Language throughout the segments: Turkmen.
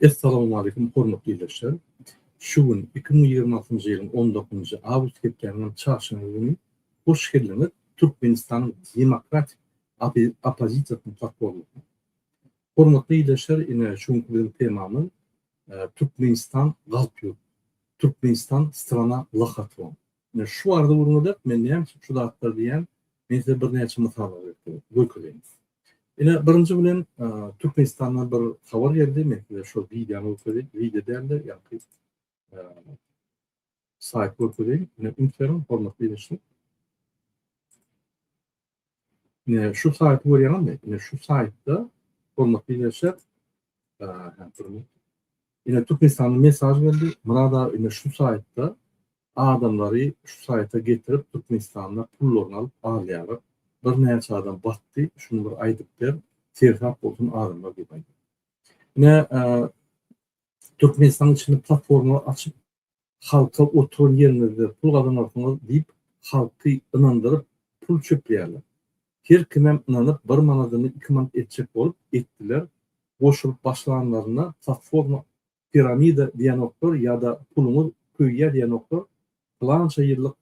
Essalawmaleýkum hormatly ildeşler! Şu gün 2026-njy ýylyň on dokuzynjy awgust hepdäniň çarşenbe güni hoş geldiňiz Türkmenistanyň demokratik oppozisiýasynyň platformasyna. Hormatly ildeşler ine şu günki biziň temamyz Türkmenistan galp ýurt. Türkmenistan strana lochatron. Ine şu barada gürrüň ederis. Men näme üçin şu zatlary diýýän? Men size birnäçe mysallar görkezeýin. Ine birinji bilen Türkmenistandan bir habar geldi. Men size şol wideony görkezeýin. Wideo däl-de, ýagny saýt görkezeýin. Ine üns beriň, hormatly ildeşler. Ine şu saýty görýäňizmi? Ine şu saýtda hormatly ildeşler, ine Türkmenistandan mesaj geldi. Myrat aga ine şu saýtda adamlary şu saýta getirip Türkmenistanda pullaryny alyp alýarlar. Birnäçe adam batdy, şuny bir aýdyp ber, seresap bolsun adamlar diýip aýdýar. Ine Türkmenistanyň içinde platforma açyp halka oturan ýeriňizde pul gazanarsyňyz diýip halky ynandyryp pul çöpleýärler. Her kimem ynanyp bir manadyny iki manat etjek bolup etdiler, goşulyp başlanlarynda platforma piramida diýenoklar ýa-da puluňyz köýýär diýenoklar, pylança ýyllyk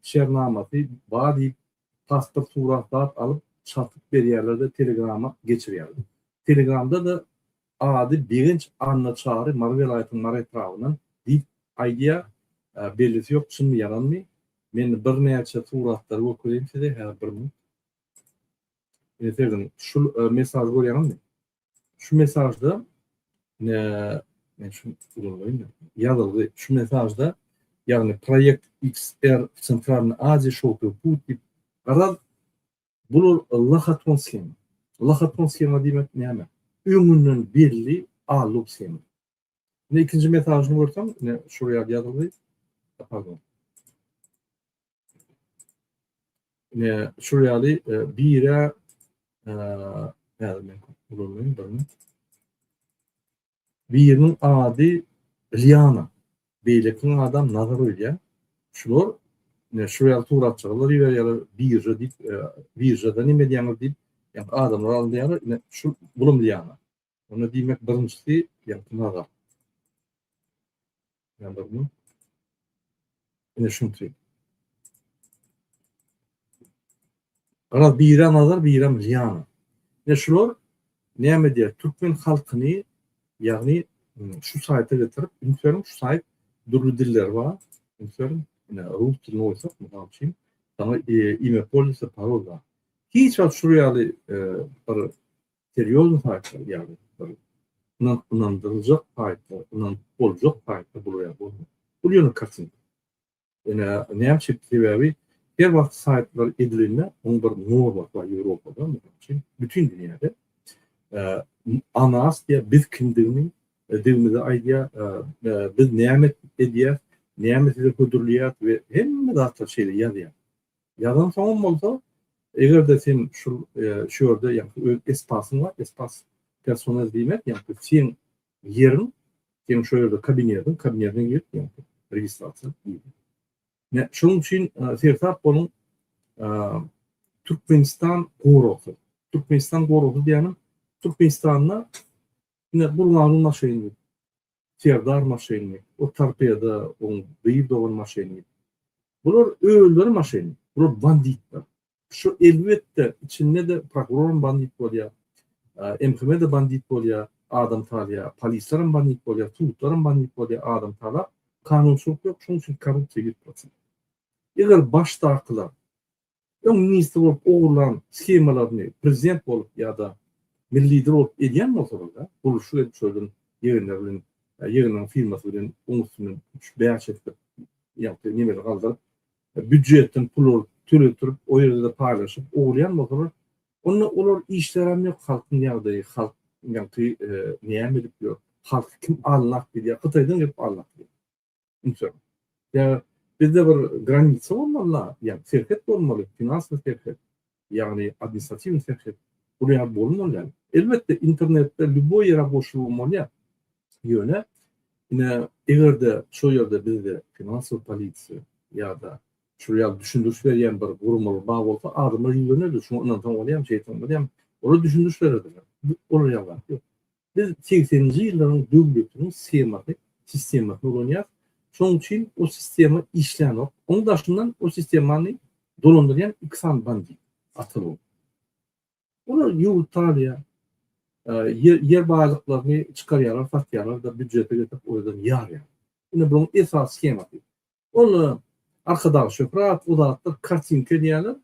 şernamasy bar diýip pasport surat zat alyp çatyp berýärlerde telegrama geçirýärler. Telegramda-da ady Begenç Annaçary Mary welaýatynyň Mary etrabyndan diýip aýdýar bellisi ýok çynmy ýalanmy men birnäçe suratlary görkezeýin size häzir bir minut. Ine serediň şul mesažy görýäňizmi? Şu mesajda ne men şu ulanayım ýazylgy şu mesajda ýagny proýekt XR w Centralny Aziýa şowky put diýip garaz bular lohatron shema. Lohatron shema diýmek näme? Öňünden belli allup shema. Ine ikinji mesajyny görseň, ine şuraya ýazylgy. Pardon. Ine şul ýaly bire häzir men ulanayyn bir minut. Biriniň ady Liana, beýlekiniň adam Nazar öýdýän. Şular ine şu ýaly suratçylar iberýärler, birža diýip, biržada neme edýäňiz diýip, ýa adamlar alynýarlar. Ine şu bulam Liana. Onda diýmek birinjisi ýa Nazar. Ýa Ine şunty. Garaz birem Nazar, birem Liana. Ine şular näme edýär? Türkmen halkyny ýagny şu saýta getirip, üns beriň, şu saýt dürli dilleri bar. Üns beriň. Ine rus dilini goýsak, mysal üçin, saňa ime polisa parol bar. Hiç wagt şular ýaly bir serýozny saýtlar ýagny bir ynandyryljak saýtlar, ynanyp boljak saýtlar bular ýaly bolmaýar. Bul ýöne kartinka. Ine näme üçin? Sebäbi her wagt saýtlar edilende oň bir normasy bar Ýewropada, mysal üçin, bütin dünýäde. Anas diýýär, biz kimdigini, digimizi aýdýar, biz näme edýäs, näme size hödürleýäs we hemme zatlar şeýle ýazýar. Ýazansoňam bolsa, eger-de sen şul şu ýerde ýagny öz espasyň bar, espas personel diýmek, ýagny seň ýeriň, seň şu ýerde kabinetiň, kabinetine girip, ýagny registrasiýa diýilýär. Ne, şonuň üçin seresap boluň, Türkmenistan goragsyz. Türkmenistan goragsyz diýýänim, Türkmenistanda ine Gurbanguly maşyny, Serdar maşyny, o torpeda, oň gyz dogan maşyny. Bular özleri maşyny, bular banditler. Şu elbetde içinde-de prokuroram bandit bolýar, MHM-de bandit bolýar, adam talýar, polislerem bandit bolýar, sudlaram bandit bolýar, adam talap, kanunçylyk ýok, şonuň üçin korrupsiýa 100%. Eger başdakylar Öň ministr bolup ogurlan shemalaryny prezident bolup ýa-da milli lider bolup edýän bolsalar-da, gurluşyk edip şolardan ýegenler bilen, ýegenleriň firmasy bilen oň üstünden üç-bäş esse ýagty nemeleri galdyryp, býujetden pul alyp, töletirip, o ýerde-de paýlaşyp ogurlaýan bolsalar, onda olar işlerem ýok, halkyň ýagdaýy, halk ýagty näme edip ýör, halky kim aldap gidýär, Hytaýdan gelip aldap gidýär. Ünsem. Ýa bizde bir granitsa bolmaly-la, ýa serhet bolmaly, finansowy serhet, ýagny administratiwnyý serhet. Bul ýaly bolmaly däl. Elbetde, internetde lýuboý ýere goşulybam bolýar. Ýöne, ine, eger-de şo ýerde bizde finansowy polisiýa ýa-da şul ýaly düşündiriş berýän bir guramalar bar bolsa, adamlar ýüzlenerdi, şuňa ynansaň bolýarmy, şeýtseň bolýarmy? Olar düşündiriş bererdiler. Olar ýaly zat ýok. Biz segseninji ýyllaryň döwletiniň shemasy, sistemasyny ulanýarys. Şonuň üçin o sistema işlänok. Oň daşyndan o sistemany dolandyrýan iki sany bandit, ataly-ogul. Olar ýurt alýar, ýer, ýer baýlyklaryny çykarýarlar, satýarlar-da, býujete getirip o ýerden ýarýarlar. Ine bularyň esasy shemasy. Ol Arkadag şöhrat, o zatlar kartinka edýärler,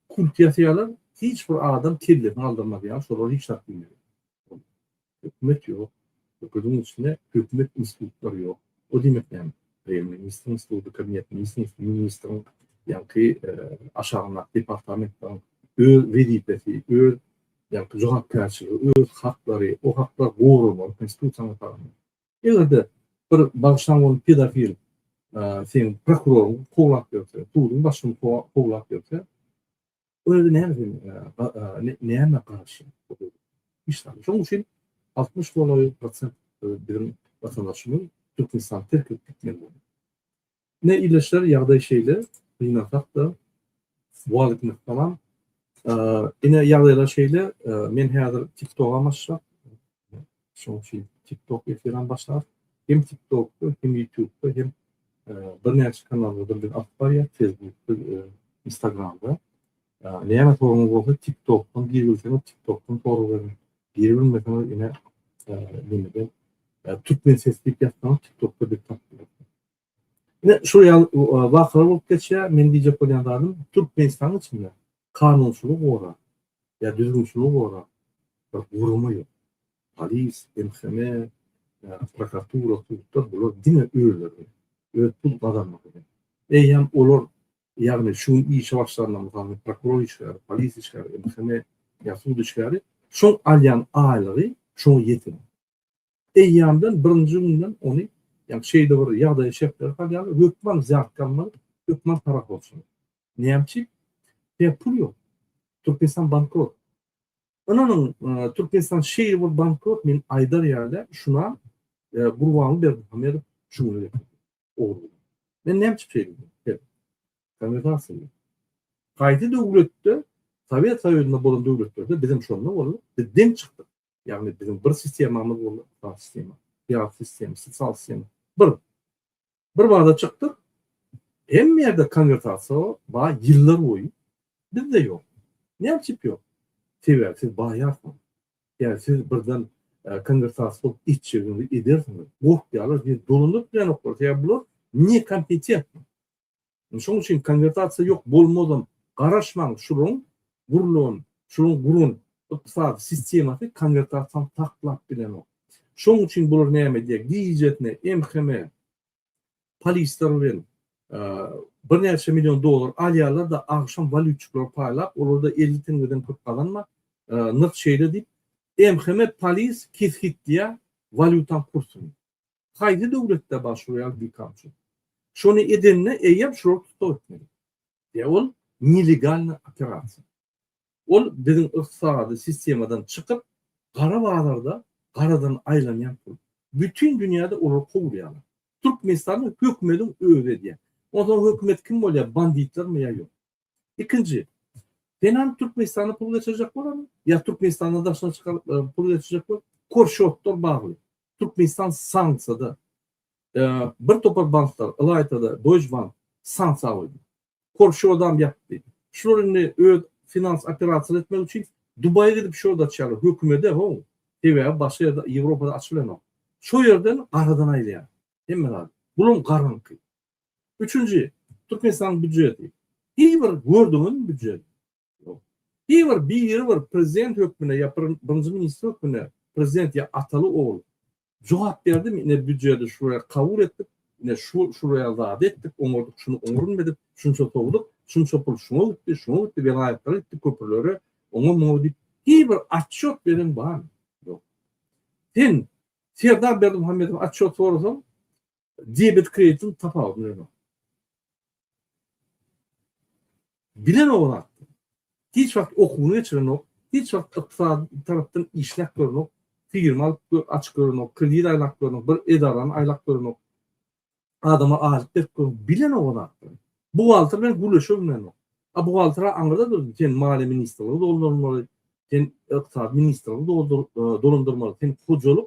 kult ýasaýarlar, hiç bir adam kellesini aldyrmaz ýaly şolar hiç zat bilmeýär. Hökümet ýok. Hökümetiň içinde hökümet institutlary ýok. O diýmek näme? Premýer-ministriň instituty, kabinet ministriň instituty, ministriň ýaňky aşagyndaky departamentleriň öz wezipesi, öz ýaňky jogapkärçiligi, öz haklary, o haklar goralmaly konstitusiýanyň esasynda. Eger-de bir bagyşlan bolan pedofil seň prokuroryňy kowlap ýörse, suduň başlygyny kowlap ýörse, o ýerde näme sen näme garaşýaň? Hiç zat. Şonuň üçin 60 golaý prosent biziň watandaşymyz Türkmenistany terk edip gitmeli boldy. Ine ildeşler ýagdaý şeýle, gynansak-da. Waleýkim essalam. Ine ýagdaýlar şeýle, men häzir TikTok-am açjak. Şonuň üçin TikTok efirem başlar. Hem TikTokda, hem YouTube'da, hem birnäçe kanallarda biz alyp barýar, Facebookda, Instagramda. Näme soragyňyz bolsa TikTokdan giribilseňiz TikTokdan sorag beriň. Giribilmeseňiz ine nemeden Türkmen sesi diýip ýazsaňyz TikTokda bizi tapyp bilersiňiz. Ine şu ýaly wakalar bolup geçýär. Men diýjek bolýan zadym Türkmenistanyň içinde kanunçylygy gorap ýa düzgünçiligi gorap bir gurama ýok. Polis, MHM, prokuratura, sudlar bular diňe özleri öz pul gazanmak üçin. Eýýäm olar ýagny şu gün işe başlandan mysal üçin prokuror işgäri, polis işgäri, MHM ýa sud işgäri şoň alýan aýlygy şoňa ýetenok. Eýýämden birinji günden ony ýagny şeýle bir ýagdaýa şertlere salýarlar, hökman wzýatka almaly, hökman parahorçylyk. Näme üçin? Sebäbi pul ýok. Türkmenistan bankrot. Ynanyň, Türkmenistan şeýle bir bankrot, men aýdar ýaly, şuna Gurbanguly Berdimuhamedow şu güne getirdi. Ogry. Men näme üçin şeýle diýdim? Konwertasiýa ýok. Haýsy döwletde, Sowet Soýuzynda bolan döwletlerde bizem şonda boldy, biz deň çykdyk. Ýagny biziň bir sistemamyz boldy, ykdysady sistema, syýasy sistema, sosial sistema. Bir. Bir bada çykdyk. Hemme ýerde konwertasiýa bar ýyllar boýy. Bizde ýok. Näme üçin ýok? Sebäbi siz baýarsyňyz. Ýa siz birden konwertasiýa bolup etjegiňizi edersiňiz. Gorkýarlar, sizi dolandyryp bilenoklar. Sebäbi bular nekompetentny. Şonuň üçin konwertasiýa ýok bolmazam garaşmaň şularyň gurlan şularyň guran ykdysady sistemasy konwertasiýany saklap bilenok. Şonuň üçin bular näme edýär gijesine MHM polisler bilen birnäçe million dollar alýarlar-da agşam walýutçikleri paýlap olarda 50 teňňeden köp gazanma nyrh şeýle diýip MHM polis kesgitleýär walýutaň kursuny. Haýsy döwletde bar şular ýaly bikanun? Şony edende eýýäm şulary tussag etmeli. Ýa ol nelegalny operasiýa. Ol biziň ykdysady sistemadan çykyp, gara bazarda garadan aýlanýan pul. Bütin dünýäde olary kowulýarlar. Türkmenistanda hökümediň özi edýär. Onsoň hökümet kim bolýar, banditlermi ýa ýok? Ikinji, sen hem Türkmenistana pul geçirjek bolarmy? Ýa Türkmenistandan daşyna çykaryp pul geçirjek bol? Korşotlar bagly. Türkmenistan sanksiýada. Bir topar banklar, ylaýta-da Deutsche Bank sanksiýa goýdy. Korşodam ýapdy. Şular indi öz finans operasiýalar etmek üçin Dubaýa gidip şod açýarlar. Hökümede how. Sebäbi başga ýerde Ýewropada açylanok. Şo ýerden garadan aýlaýar. Hemme zat. Bulam garaňky. Üçünji, Türkmenistanyň býujeti. Hiç bir gördüňizmi býujet? Ýok. Hiç bir biri bir prezident hökmünde ýa birinji ministr hökmünde prezident ýa ataly ogul jogap berdimi ine býujeti şuraya kabul etdik, ine şu şuraya zady etdik, oňardyk, şuny oňarylmadyk, şunça sowduk, şunça pul şuňa gitdi, şuňa gitdi, welaýatlara gitdi, köprülere, oňa muňa diýip hiç bir otçýot beren barmy? Ýok. Sen Serdar Berdimuhamedow otçýot sorasaň, Debet kreditiň tapawudyny bilenok. Bilenok o zatdy. Hiç wagt okuwyny geçirenok, hiç wagt ykdysady tarapdan işläp görenok, firma alyp açyp görenok, kredit aýlap görenok, bir edarany aýlap görenok, adama aýlyk berip görenok, bilenok o zatlary. Buhgalter bilen gürleşe bilmenok. A buhgaltera aňyrda dur, sen maliýe ministrligi doldurmaly. Sen ykdysady ministrligi dolandyrmaly. Sen hojalyk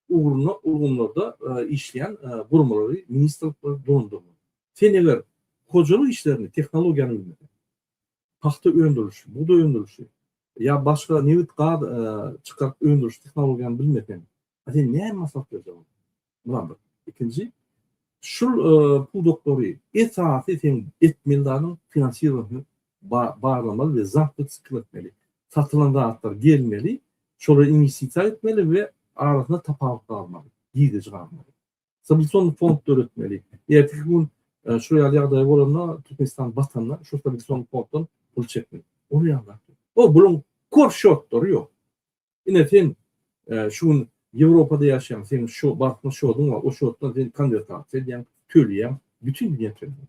ugrunda ulgamlarda işleýän guramalary, ministrlikleri dolandyrmaly. Sen eger hojalyk işlerini, tehnologiýany bilmeseň, pagta öndürilişi, bugdaý öndürilişi ýa başga nebit, gaz çykaryp öndüriş tehnologiýany bilmeseň, a sen näme maslahat berjek olara? Bulam bir. Ikinji, şul pudaklary esasy seň etmeli zadyň finansirowanyny barlamaly we zamply sikl etmeli. Satylan zatlar gelmeli, şolara inwestisiýa etmeli we arasynda tapawut galmaly, girdeji galmaly. Stabilisasion fond döretmeli. Erteki gün şu ýaly ýagdaý bolanda, Türkmenistan batanda şu stabilisasion fonddan pul çekmeli. Ol ýaly zat ýok. O buluň kor şotlary ýok. Ine sen şu gün Ýewropada ýaşaýaň, seň şu bankyň şoduň bar, o şotdan sen konwertasiýa edýäň, töleýäň, bütin dünýä töleýär.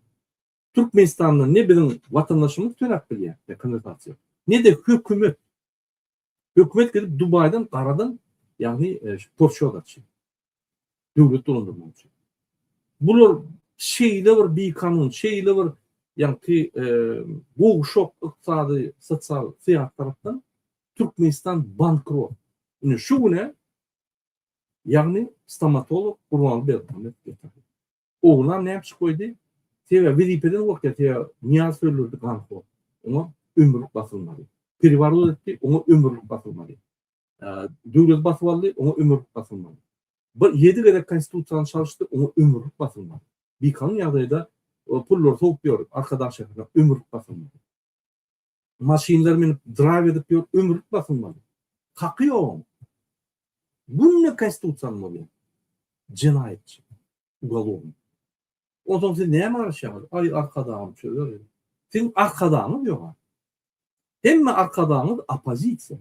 Türkmenistanda ne biziň watandaşymyz töläp bilýär, konwertasiýa, ne-de hökümet. Hökümet gidip Dubaýdan garadan, ýagny porşot açýar. Döwlet dolandyrmak üçin. Bular şeýle bir bikanun, şeýle bir ýagny gowşak ykdysady, sosial, syýasy tarapdan Türkmenistan bankrot. Indi şu güne ýagny stomatolog Gurbanguly Berdimuhamedow getirdi. Oglanam näme üçin goýdy? Sebäbi wezipeden gorkýar, sebäbi Nyýazow öldürdi ganhor. Oňa ömürlik basylmaly. Pereworot etdi, oňa ömürlik basylmaly. Döwleti basyp aldy, oňa ömürlik basylmaly. Bir ýedi gezek konstitusiýany çalyşdy, oňa ömürlik basylmaly. Bikanun ýagdaýda pullary sowup ýör, Arkadag şäherine ömürlik basylmaly. Maşynlar münüp drive edip ýör, ömürlik basylmaly. Haky ýok oň. Günde konstitusiýany bozýar. Jenaýatçy. Ugalownyý. Onsoň siz näme garaşýaňyz? Aý arkadagym çözer. Siziň arkadagyňyz ýok-a. Hemme arkadagyňyz oppozisiýa.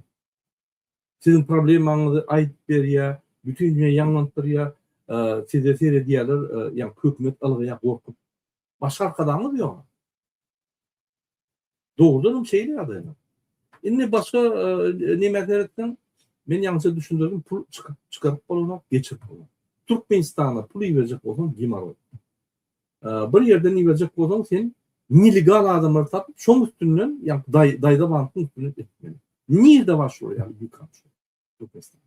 Siziň problemaňyzy aýdyp berýär, bütin dünýä ýaňlantdyrýar, size seredýärler, ýa hökümet ylgaýar gorkup. Başga arkadagyňyz ýok-a. Dogrudan hem şeýle ýagdaýlar. Indi başga nämä seretseň, men ýaňyja düşündirdim, pul çykyp çykaryp bolanok, geçirip bolanok. Türkmenistana pul iberjek bolsaň gemoroý. Bir ýerden iberjek bolsaň sen nelegal adamlary tapyp, şoň üstünden, ýa daýza bankyň üstünden etmeli. Nirde bar şular ýaly dükan şu Türkmenistanda?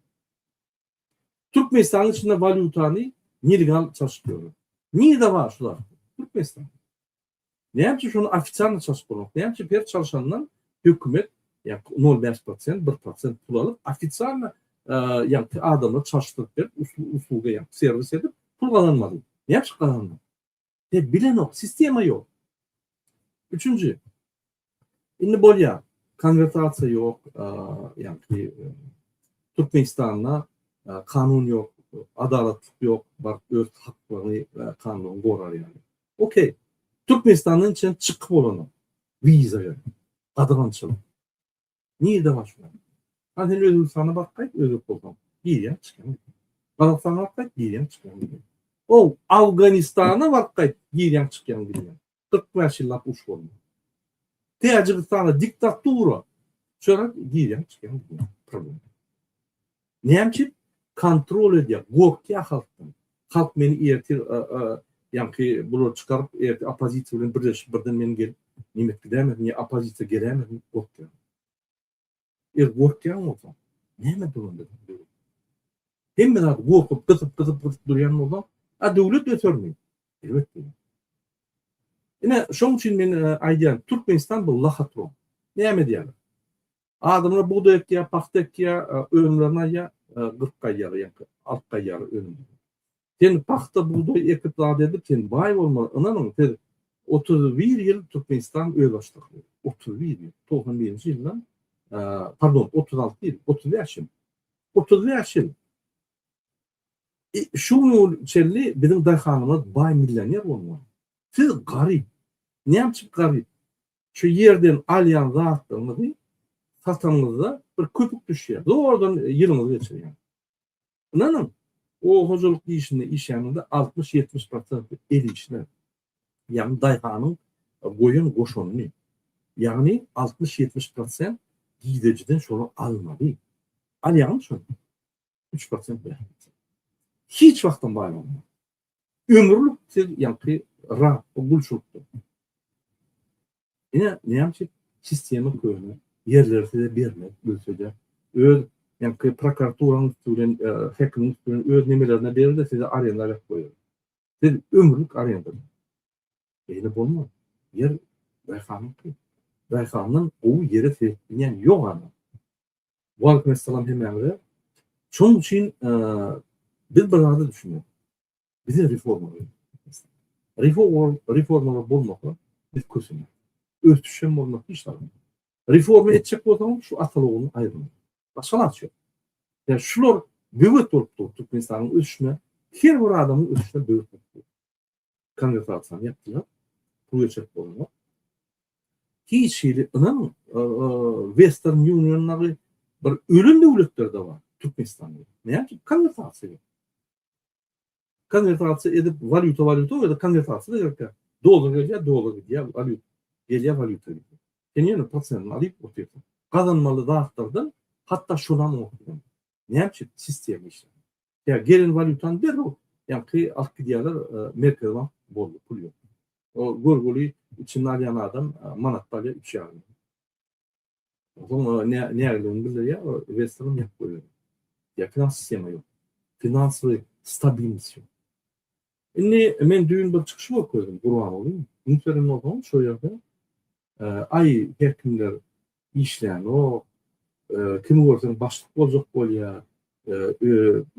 Türkmenistanyň içinde walýutany nelegal çalşyp ýörler. Nirde bar şular? Türkmenistanda. Näme üçin şony ofitsialny çalşyp bolanok? Näme üçin her çalşandan hökümet ýa nol bäş prosent, bir prosent pul alyp ofitsialny ýa adamlar çalşdyryp berip usluga ýa serwis edip pul gazanmaly. Näme üçin gazanmaly? He bilenok, sistema ýok. Üçünji. Indi bolýar. Konwertasiýa ýok, ýagny Türkmenistanda kanun ýok, adalatlyk ýok, baryp öz haklaryňy kanunyňy gorar ýaly. Okey. Türkmenistandan içen çykyp bolanok. Wiza gerek. Gadagançylyk. Nirde bar şular? Ha sen Özbegistana baryp gaýt, özbek bolsaň. Girýäň, çykýaň. Gazagystana baryp gaýt, girýäň, çykýaň. O, Afganistana baryp gaýt, girýäň, çykýaň bilýän. 45 ýyllap uruş boldy. Täjigistanda diktatura. Şolar girýäň, çykýaň bilýän. Problem. Näme üçin? Kontrol edýär, gorkýar halkdan. Halk meni ertir ýaňky bular çykaryp, ertir oppozisiýa bilen birleşip birden meni gelip neme edip gidäýmesin ýa oppozisiýa geläýmesin diýip gorkýar. Eger gorkýan bolsaň, näme duranda döwlet? Hemme zady gorkup, gysyp, gysyp, gysyp durýan bolsaň, a döwlet ösermi? Elbetde. Ine, şoň üçin men aýdýan, Türkmenistan bu lohatron. Näme edýärler? Adamlar bugdaý ekýär, pagta ekýär, önümlerini alýar, gyryp gaýýarlar, ýaňky alyp gaýýarlar önümleri. Sen pagta, bugdaý ekip zat edip sen baý bolma, ynanyň siz 31 ýyl Türkmenistan özbaşdak boldy. 31 ýyl, 91-nji ýyldan, pardon, 36 ýyl, 35 ýyl. 35 ýyl. Şu güne çenli biziň daýhanymyz baý millioner bolmaly. Siz garyp. Näme üçin garyp? Şu ýerden alýan zatlaryňyzy satanyňyzda bir köpük düşýär. Zordan ýylyňyzy geçirýäňiz. Ynanyň, oba hojalyk işinde işläniňde 60-70 prosenti el işine, ýagny daýhanyň goýan goşanyny, ýagny 60-70 prosent girdejiden şolar almaly. Alýaňmy şony? 3 prosent, 5 prosent. Hiç wagtam baý bolmaň. Ömürlik siz ýaňky rab gulçulykda. Ine, näme üçin sistema köne. Ýerleri size bermez, ölse-de. Öz ýaňky prokuraturanyň üsti bilen, häkimiň üsti bilen öz nemelerine berer-de size arenda berip goýar. Siz ömürlik arendada. Beýle bolmaz. Ýer daýhanyňky. Daýhandan gowy ýere seredip bilýän ýok adam. Waleýkim essalam hemmäňize. Şonuň üçin biz bir zada düşünmeli. Bize reforma gerek. Reforma, reformalar bolmasa biz kösener. Ösüş hem bolmaz, hiç zat. Reforma etjek bolsaň şu ataly ogluny aýyrmaly. Başga zat ýok. Ýa şular böwet bolup dur Türkmenistanyň ösüşine, her bir adamyň ösüşine böwet bolup dur. Konwertasiýany ýapdylar. Pul geçirip bolanok. Hiç hili ynanyň, Western Union-dagy bir ölen döwletlerde bar Türkmenistanda. Näme üçin? Konwertasiýa ýok. Konwertasiýa edip walýuta walýuta o ýerde konwertasiýa-da gerek däl. Dollar gelýär, dollar gidýär, walýuta gelýär, walýuta gidýär. Sen ýöne prosentini alyp otyrsyň. Gazanmaly zatlardan hatda şonam oňat bilemok. Näme üçin? Sistema işlenok. Ýa gelen walýutany derrew ýaňky alyp gidýärler Merkezi bank boldy pul ýok. O görgüli içinde alýan adam manatda alýar üç ýarym. Soň nägiligini bildirýär o Western ýapyp goýberýär. Ýa finans sistema ýok. Finansowy stabilnost ýok. Indi men düýn bir çykyş görkezdim Gurbangulyň. Üns beren bolsaňyz şo ýerde aý her kimler işlänok, kimi görseň başlyk boljak bolýar,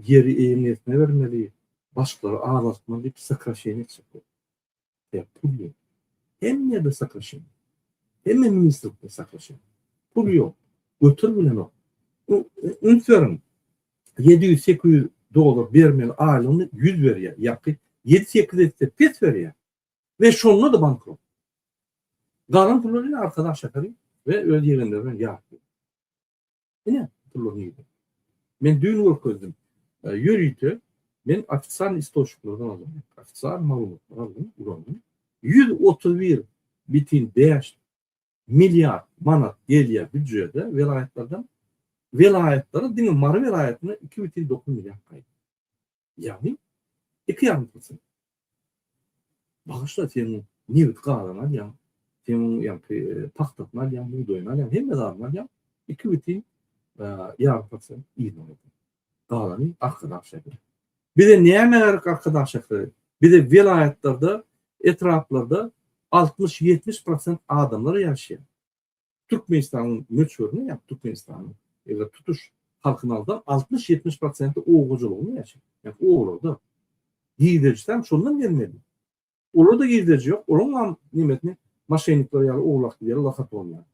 ýeri eýesine bermeli, başlyklary azaltmaly diýip sokraşeniýe etjek bolýar. Sebäbi pul ýok. Hemme ýerde sokraşeniýe. Hemme ministrlikde sokraşeniýe. Pul ýok. Götür bilenok. Üns beriň. 700-800 dollar bermeli aýlygyny 100 berýär. Ýa-ki 7-8 etse pes berýär. We şonda-da bankrot. Galan pullary ýene Arkadag şäheri we öz ýegenleri bilen ýaryp ýör. Ine, pullar nirde? Men düýn görkezdim. Ýörite men ofitsialnyý istoçniklerden aldym. Ofitsial maglumatlary aldym, ulandym. 131 bitin 5 milliard manat gelýär býudjete welaýatlardan. Welaýatlara diňe Mary welaýatyna 2,9 milliard gaýdýar. Ýagny 2,5 prosent. Bagyşla seniň nebit gazyňy alýaň, seniň ýaňky pagtasyny alýaň, bugdaýyny alýaň, hemme zadyny alýaň, iki bitin ýarym prosent yzyna gaýdýar. Galany Arkadag şäheri. Bize näme gerek Arkadag şäheri? Bize welaýatlarda, etraplarda 60-70 prosent adamlar ýaşaýar. Türkmenistanyň möçberine ýa Türkmenistanyň eger tutuş halkyny alsak 60-70 prosenti oba hojalygynda ýaşaýar. Ýa obalarda. Girdejisi hem şondan gelmeli. Olarda girdeji ýok. Olaryň hem nemesini moşennikler ýaly ogurlap gidýärler, lohatron ýaly.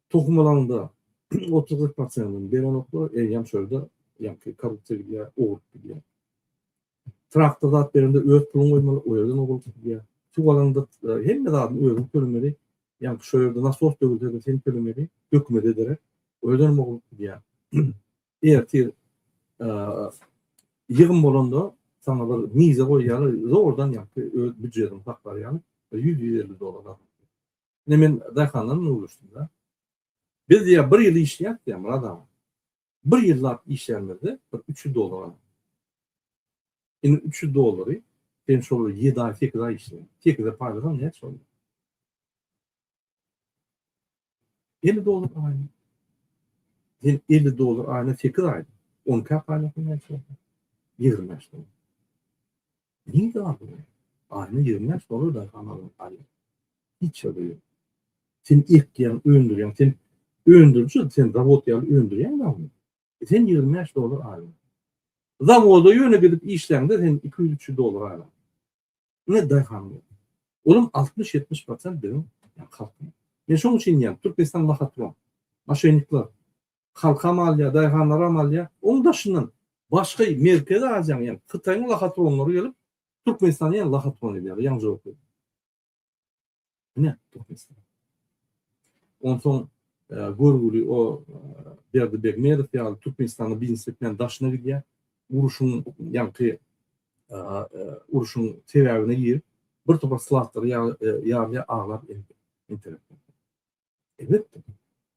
Tohum alanda 30-40 prosentini berenoklar, eýýäm şo ýerde ýaňky korrupsiýa gidýär, ogurlyk gidýär. Traktor zat berende öz puluňy goýmaly, o ýerden ogurlyk gidýär. Suw alanda hemme zadyny özüň tölemeli. Ýaňky şo ýerde nasos döwülse-de sen tölemeli, hökümete derek. O ýerden hem ogurlyk gidýär. Ertir ýygym bolanda saňa bir mize goýýarlar, zordan ýaňky öz býudjetiňi saklar ýaly bir 100-150 dollar gazanyp. Ine men daýhandan öwreşdim-de. Biz diýýär bir ýyl işleýäs diýýär Myrat aga. Bir ýyllap işlänimizde bir 300 dollar alýas. Indi 300 dollary sen şol 7 aý, 8 aý işleýäň. 8-e paýlasaň näçe bolýar? 50 dollar aýyna. Sen 50 dollar aýyna 8 aýda. 12-ä paýlasaň näçe bolýar? 25 dollar. Nirede bar bu? Aýyna 25 dollar daýhan alýar. Hiç ýerde ýok. Sen ekýäň, öndürýäň, sen öndüriji, sen zawod ýaly öndürýäň ýagny. Sen 25 dollar aýyna. Zawoda ýöne gidip işläňde sen 200-300 dollar aýyna. Ine daýhanyň ýeri. Olam 60-70 prosent biziň halkymyz. Men şoň üçin diýýän, Türkmenistan lohatron. Moşennikler. Halkam alýar, daýhanlaram alýar. Oň daşyndan başga Merkezi Aziýanyň, ýagny Hytaýyň lohatronlary gelip, Türkmenistany ýene lohatron edýärler, ýaňy jogap berdim. Ine, Türkmenistan. Onsoň görgüli o Berdi Begmedow ýaly Türkmenistanda biznes etmän daşyna gidýär. Uruşyň ýaňky uruşyň sebäbine girip, bir topar slatlary ýarýar, aglap internetde. Elbetde.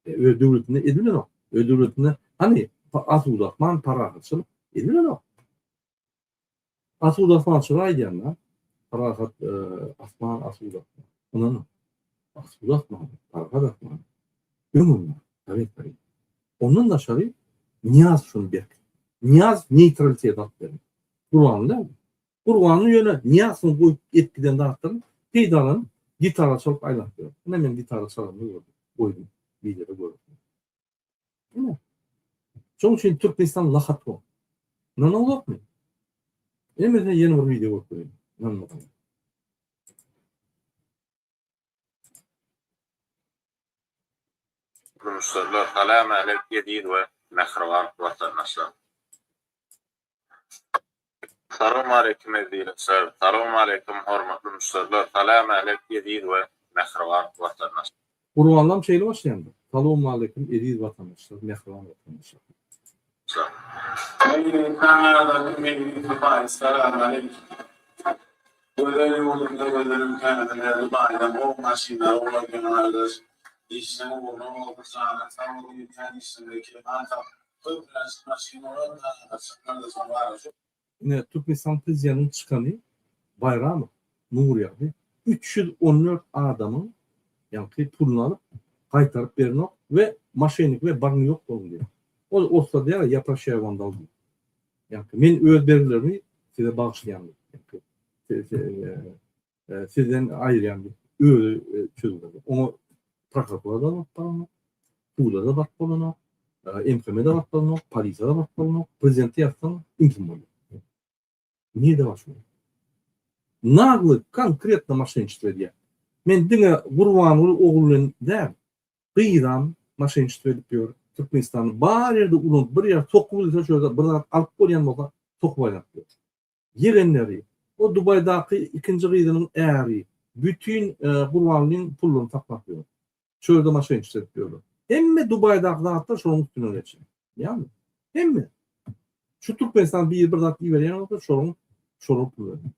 Öz döwletinde edilenok. Öz döwletinde hany asuda asman, parahatçylyk edilenok. Asuda asmançylyk aýdýan-da. Parahat asman, asuda asman. Ynanyň. Asuda asman, parahat asman. Öňem bar, sowet soýuzy. Ondan daşary Nyýazow şuny berkitdi. Nyýazow neýtralitet alyp berdi. Gurbanguly däl. Gurbanguly ýöne Nyýazowyň goýup edip giden zatlaryny peýdalanyp gitara çalyp aýlanyp ýör. Ine men gitara çalanyny gördüm, goýdum wideoda görersiňiz. Ine. Şonuň üçin Türkmenistan lahat bol. Ynanaňzokmy? Ine men size ýene bir wideo görkezeyim. Ynanmasaňyz. Müşderiler salam älek eziz we mähriban watandaşlar. Salowmaleýkim ezizler. Salowmaleýkim hormatly müşderiler. Salam älek eziz we mähriban watandaşlar. Gurbanlam şeýle başlaýandyr. Salowmaleýkim eziz watandaşlar, mähriban watandaşlar. Milli Kanadaly Meýlis Dubaý Salam aleýkum. Gözel ýurdumyza gözel ülkämize Dubaýdan gowy maşynlar ugradýan gardaş. Işiň ugruna bolsun janyň sag bolsun edýän işiňde kemal tap. Köplenç maşyn ugratma gardaşym gardaşym garaşyp. Ine Türkmenistan prezidentiniň çykany Baýramow Nurýagdy 314 adamyň ýaňky puluny alyp gaýtaryp berenok we moşennik we baryň ýok boluň diýýär. Ol orslar diýýär ýa proşaýu wam dolgi. Ýaňky men öz bergilerimi size bagyşlaýan diýip. Ýaňky sizden aýyrýan diýip özi çözüp berdi. Oňa prokuratura da baryp bolanok, suda da baryp bolanok, MHM-de baryp bolanok, polisiýa da baryp bolanok, prezidente ýazsaň ümsüm bolýar. Nirde bar şular? Nagly konkretno moşenniçestvo edýär. Men diňe Gurbanguly ogul bilen däl, gyzam moşenniçestvo edip ýör. Türkmenistanda bar ýerde ulanyp bir ýer sokup bilse şo ýerde bir zat alyp bolýan bolsa sokup aýlanyp ýör. Ýegenleri, o Dubaýdaky ikinji gyzynyň äri bütin Gurbangulyň pullaryny saklap ýör. Şu ýerde moşenniçestvo edip ýörler. Hemme Dubaýdaky zatlar şolaryň üstünden geçýär. Ýagny hemme. Şu Türkmenistan biri bir zat iberýän bolsa şolaryň şolara pul berýär.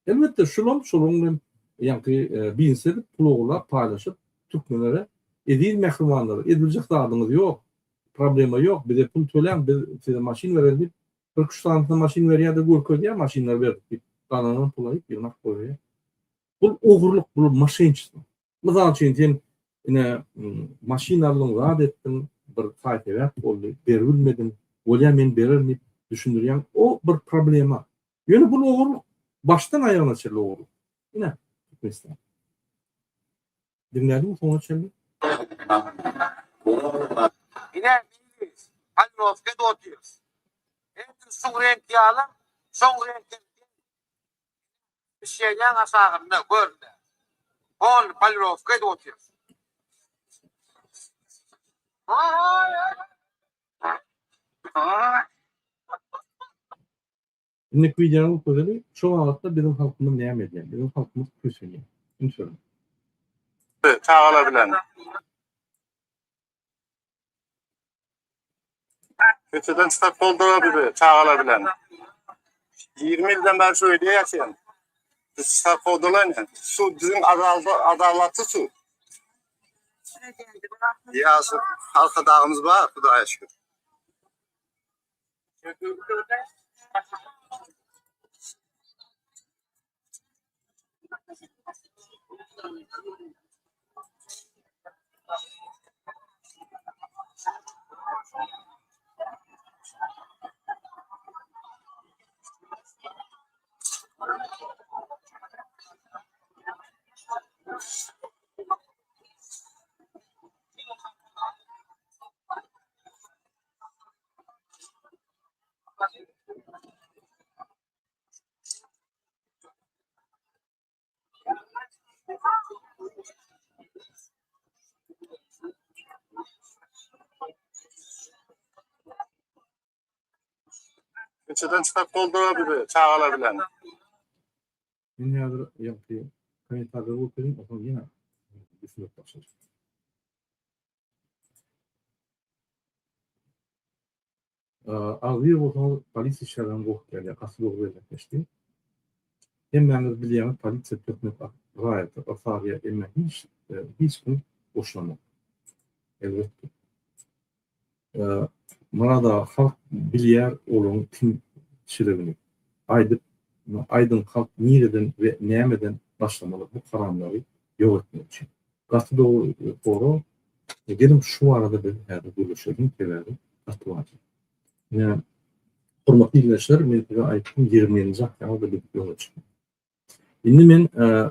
Elbetde şulam şolaryň bilen ýaňky biznes edip pul ogurlap paýlaşyp türkmenlere eziz mähribanlar ediljek zadyňyz ýok problema ýok bize pul töläň biz size maşyn bereli diýip bir üç sanysyna maşyn berýär-de görkezýär maşynlary berdik diýip galanynam pul aýyp ýygnap goýberýär. Bul ogurlyk bul moşenniçestvo. Mysal üçin sen ine maşyn aldyň zat etdiň bir saý sebäp boldy beribilmediň bolýa men bererin diýip düşündirýäň o bir problema. Ýöne bul ogurlyk başdan aýagyna çenli ogurlyk. Ine Türkmenistan. Diňlädiňmi soňuna çenli? Ine Meýlis, Polirowkada otyrys. Edil şuň reňki ýalam, şoň reňkem deň. Bişýänýäň aşagynda, gör-le. Polny polirowka edip otyrys. Indiki wideony görkezeli. Şu babatda biziň halkymyz näme edýär? Biziň halkymyz kösenýär. Üns beriň. Çagalar bilen. Köçeden çykyp boldular bizi çagalar bilen. 20 ýyldan bäri şu öýde ýaşaýan. Biz çykyp boldular ine. Su biziň adalatly su. Ýa şu arkadagymyz bar, Hudaýa şükür. Köçeden çykyp boldular bizi çagalar bilen. Men häzir ýaňky kommentarlary görkezeyim, onsoň ýene düşündirip başlarys. Agzybir bolsaňyz polisiýa işgärlerinden gorkup gelýär. Gaty dogry belläp geçdi. Hemmäňiz bilýäňiz polisiýa töhmet atyp raýata ysarýar emma hiç hiç kim goşulanok. Elbetde. Myrat aga halk bilýär olaryň kim çiligini. Aýdyp aýdyň halk nireden we nämeden başlamaly bu haramlary. ýok etmek üçin. Gaty dogry sorag. Geliň şu barada biz häzir gürleşeliň, sebäbi gaty wajyp. Ine, hormatly ildeşler, men size aýtdym, 27-nji oktýabrda biz öňe çykdyk. Indi men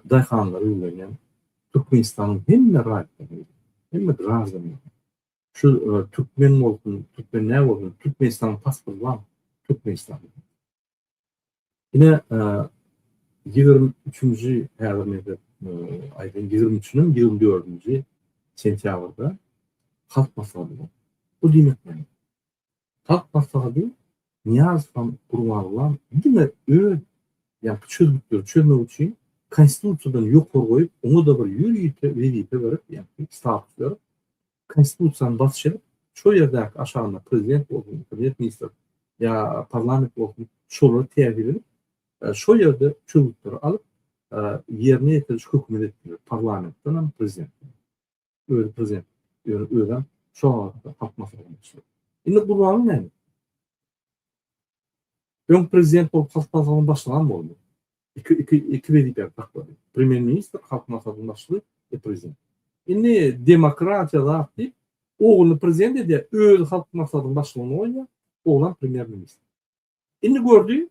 daýhanlara ýüzlenýän, Türkmenistanyň hemme raýatlaryna, hemme graždanlaryna, şu türkmen bolsun, türkmen däl bolsun, Türkmenistanyň pasporty barmy? Türkmenistanda. Ine, 23-nji häzir men size aýdaýyn, 23-niň 24-nji sentýabrda Halk maslahaty bolar. Bu diýmek näme? Halk maslahady Nyýazow Gurbangulam diňe öz ýaňky çözgütleri çözmek üçin Konstitusiýadan ýokary goýup, oňa-da bir ýörite wezipe berip, ýaňky status berip, Konstitusiýany basyş edip, şol ýerdäki aşagynda prezident bolsun, premýer-ministr ýa parlament bolsun, şolara täsir edip, şol ýerde çözgütleri alyp, ýerine ýetiriş hökümet etdiler, parlamentden hem, prezidentden hem. Özi prezident, ýöne özem şo wagtda halk maslahatynyň başlygy. Indi Gurbanguly näme? Öň prezident bolup halk maslahatynyň başlygam boldy. Iki, iki, iki wezipäni saklady. Premýer-ministr, halk maslahatynyň başlygy we prezident. Indi demokratiýa zat diýip, ogluny prezident edýär, özi halk maslahatynyň başlygyny goýýar, oglam premýer-ministr. Indi gördi,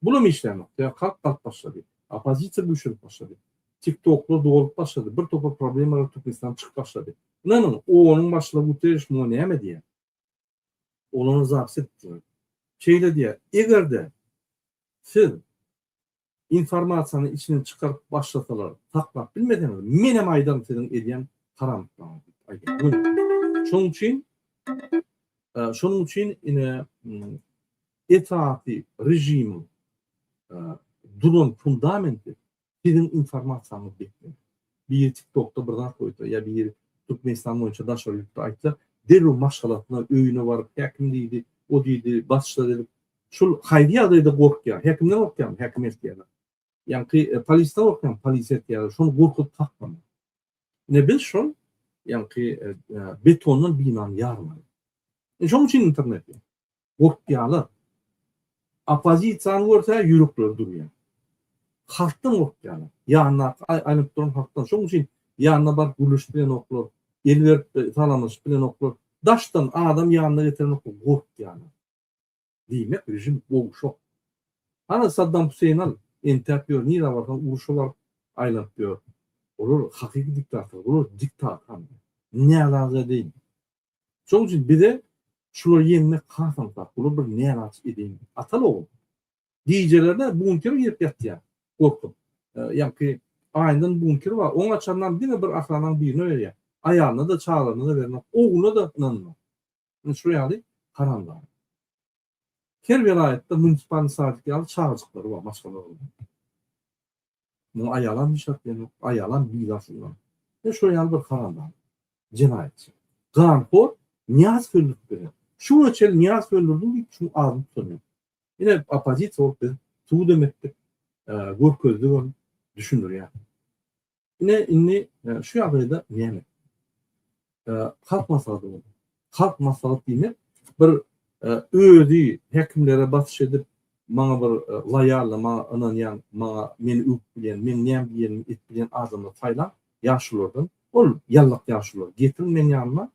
bulam işlänok. Sebäbi halk galyp başlady. Oppozisiýa güýçlenip başlady. TikToklar dolup başlady. Bir topar problemalar Türkmenistanda çykyp başlady. Ynanyň, OON-yň başlygy Guterriş muňa näme diýýär? Olara zapis edipdiler. Şeýle diýýär, Eger-de siz informasiýany içinden çykaryp başlasalar, saklap bilmeseňiz, menem aýdaryn siziň edýän haramlyklaryňyzy diýip aýdýar. Şonuň üçin şonuň üçin ine esasy režimiň duran fundamenti Siziň informasiýaňyz beklenir. Biri TikTokda bir zat goýsa ýa biri Türkmenistan boýunça daşary ýurtda aýtsa, derrew maşgalasyna, öýüne baryp, häkim diýdi, o diýdi, basyşlar edip, şul haýsy ýagdaýda gorkýar? Häkimden gorkýarmy? Häkim eltýärler. Ýaňky polisden gorkýarmy? Polis eltýärler. Şony gorkuzyp saklamaly. Ine biz şol ýaňky betondan binany ýarmaly. Ine şonuň üçin internet ýok. Gorkýarlar. Oppozisiýany görse ýürekleri durýar. Halkdan gorkýarlar. Ýanyndaky aýlanyp duran halkdan. Şonuň üçin ýanyna baryp gürleşip bilenoklar, el berip salamlaşyp bilenoklar. Daşdan adam ýanyna getirenoklar, gorkýarlar. Diýmek režim gowşak. Hany Saddam Hüseýin al, entäp ýör, nirä barsaň urşa baryp aýlanyp ýör. Olar hakyky diktator, bular diktator. Nälaja edeýin. Şonuň üçin bize şulary ýeňmek has aňsat. Bular bir nälaç edeýin. Ataly ogul. Gijelerine bunkere girip ýatýar. Gorkup. Ýaňky aýyndan bunker bar. Oň açarynam diňe bir ahranaň birine berýär. Aýalyna-da, çagalaryna-da berenok. Ogluna-da ynananok. Ine şu ýaly haramzada. Her welaýatda munisipalnyý sadik ýaly çagajyklary bar maşgalalarynda. Muňa aýalam hiç zat diýenok, aýalam bizar şundan. Ine şol ýaly bir haramzada, jenaýatçy. Ganhor Nyýazow öldürip beren. Şu güne çenli Nyýazow öldürdim diýip şuň adyny tutan ýok. Ine oppozisiýa bolup biz subut etdik, görkezdigem, düşündirýär. Ine indi şu ýagdaýda näme? Halk maslahaty boldy. Halk maslahat diýmek bir özi häkimlere basyş edip, maňa bir loýalny, maňa ynanýan, maňa meni öwüp bilýän, meň näme diýenimi edip bilýän adamlary saýlaň ýaşululardan. Ol ýallak ýaşulular getiriň meň ýanyma.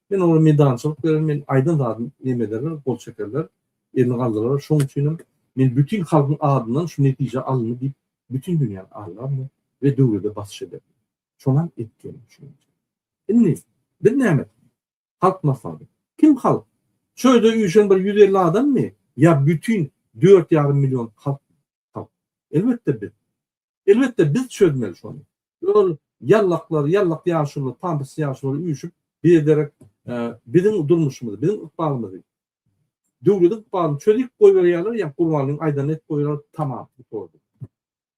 Men olara medançylyk bererin, men aýdan zadymy neme ederler, gol çekerler, elini galdyrarlar. Şonuň üçinem men bütin halkyň adyndan şu netije alyndy diýip Bütin dünýäni aldarmy we döwlede basyş edermi? Şonam edip gelin şu günçe. Indi biz näme etmeli? Halk maslahaty. Kim halk? Şu ýerde üýşen bir 150 adammy ýa bütin 4,5 million halk halk? Elbetde biz. Elbetde biz çözmeli şony. Ol ýallaklar, ýallak ýaşulylar, pampers ýaşulylar üýşüp bize derek biziň durmuşymyzy, biziň ykbalymyzy Döwlediň ykbalyny çözüp goýberýärler, ýa Gurbangulyň aýdanyny edip goýýarlar, tamam, gutardy.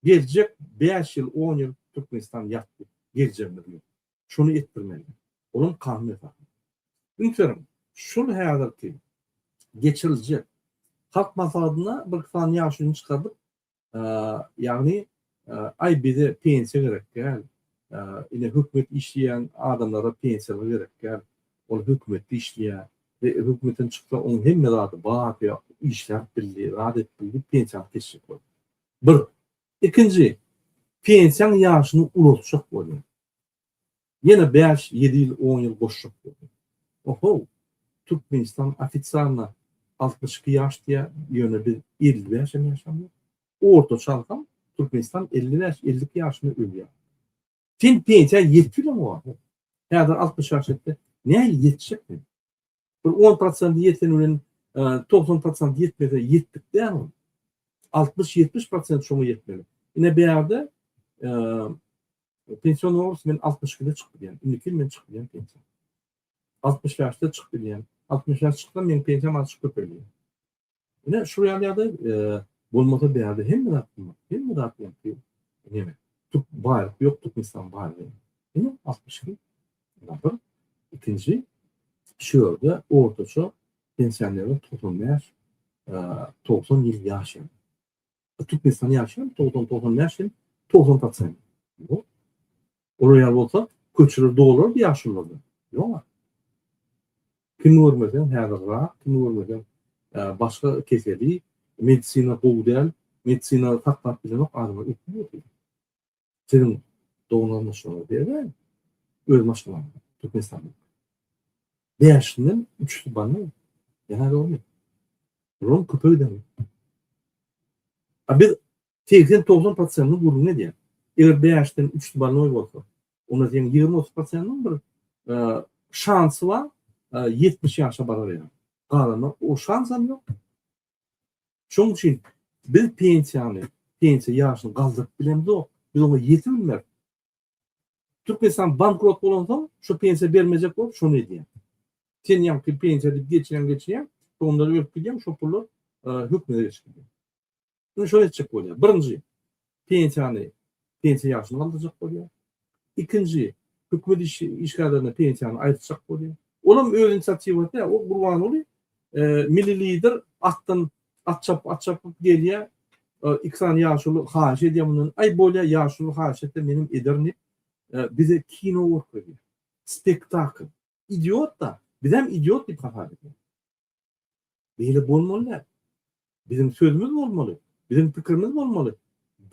Geljek bäş ýyl, on ýyl Türkmenistan ýatdy, geljegimiz ýok. Şony etdirmeli. Olam kanun esasynda. Üns beriň, şul häzirki geçiriljek Halk Maslahatyna bir sany ýaşulyny çykardyp, Ýagny, aý bize pensiýa gerek däl, ine hökümet işleýän adamlara pensiýalar gerek däl, ol hökümetde işleýär we hökümetden çyksa oň hemme zady bar, işläp bildi, zat edip bildi, pensiýany kesjek bolýar. Bir. Ikinji, pensiýaň ýaşyny ulaltjak bolýar. Ýene bäş, ýedi ýyl, on ýyl goşjak boldy. Ohow, Türkmenistan ofitsialno 62 ýaş diýýär, ýöne biz 55 hem ýaşamyzok. Ortaça alsaň, Türkmenistan 55, 52 ýaşynda ölýär. Sen pensiýa ýetip bileňok. Häzir 60 ýaş ýetdi. Nähili ýetjek men? Bir 10 prosenti ýeten bilen 90 prosent ýetmese ýetdik däl ol. 60-70 prosent şoňa ýetmeli. Ine bärde pension bolsa men 62-de çykyp bilýän. Indiki ýyl men çykyp bilýän pensiýa. 65-de çykyp bilýän. 65 çyksam meniň pensiýam azajyk köpelýär. Ine şu ýaly ýagdaý bolmasa bärde hemme zat gymmat. Hemme zat ýaňky neme. Türk baýlyk ýok Türkmenistan baýlygy. Ine 62. Bir. Ikinji şu ýerde ortaça pensionerler 95 90 ýyl ýaşaýar. Türkmenistan ýaşaýan 90-95 ýyl 90 prosent. Ýok. Olar ýaly bolsa köçeler dolardy ýaşululardan. Ýok. Kimi görmeseň häzir rak, kimi görmeseň başga keseli, medisina gowy däl, medisina saklap bilenok adamlar ötüp otyr. Siziň dogan-garyndaşlaryňyz berýär, öz maşgalaňyz Türkmenistanda. Bäşinden üçüsi bolnoý. Ýa dogrymy? Bulam köpe giden. A biz 80-90 prosentini gürrüň edýär. Eger bäşden üçüsi bolnoý bolsa, onda seň 20-30 prosentiniň bir şansy bar, 70 ýaşa barar ýaly. Galany o şansam ýok. Şonuň üçin biz pensiýany, pensiýa ýaşyny galdyryp bilemzok. Biz oňa ýetip bilmeris. Türkmenistan bankrot bolansoň, şu pensiýa bermejek bolup şony edýär. Sen ýaňky pensiýa diýip geçirýäň, geçirýäň, soňunda ölüp gidýäň, şo pullar hökümete geçip gidýär. Indi şony etjek bolýar. Birinji, pensiýany, pensiýa ýaşyny galdyrjak bolýar. Ikinji, hökümet işgärlerine pensiýany aýyrtjak bolýar. Olam öz inisiatiwasy däl. O Gurbanguly milli lider atdan at çapyp, at çapyp gelýär. Iki sany ýaşuly haýyş edýär mundan. Aý bolýar, ýaşuly haýyş etse menem ederin diýip, bize kino görkezýär. Spektakl. Idiot-da. Bizem idiot diýip hasap edýär. Beýle bolmaly däl. Biziň sözümiz bolmaly, biziň pikirimiz bolmaly.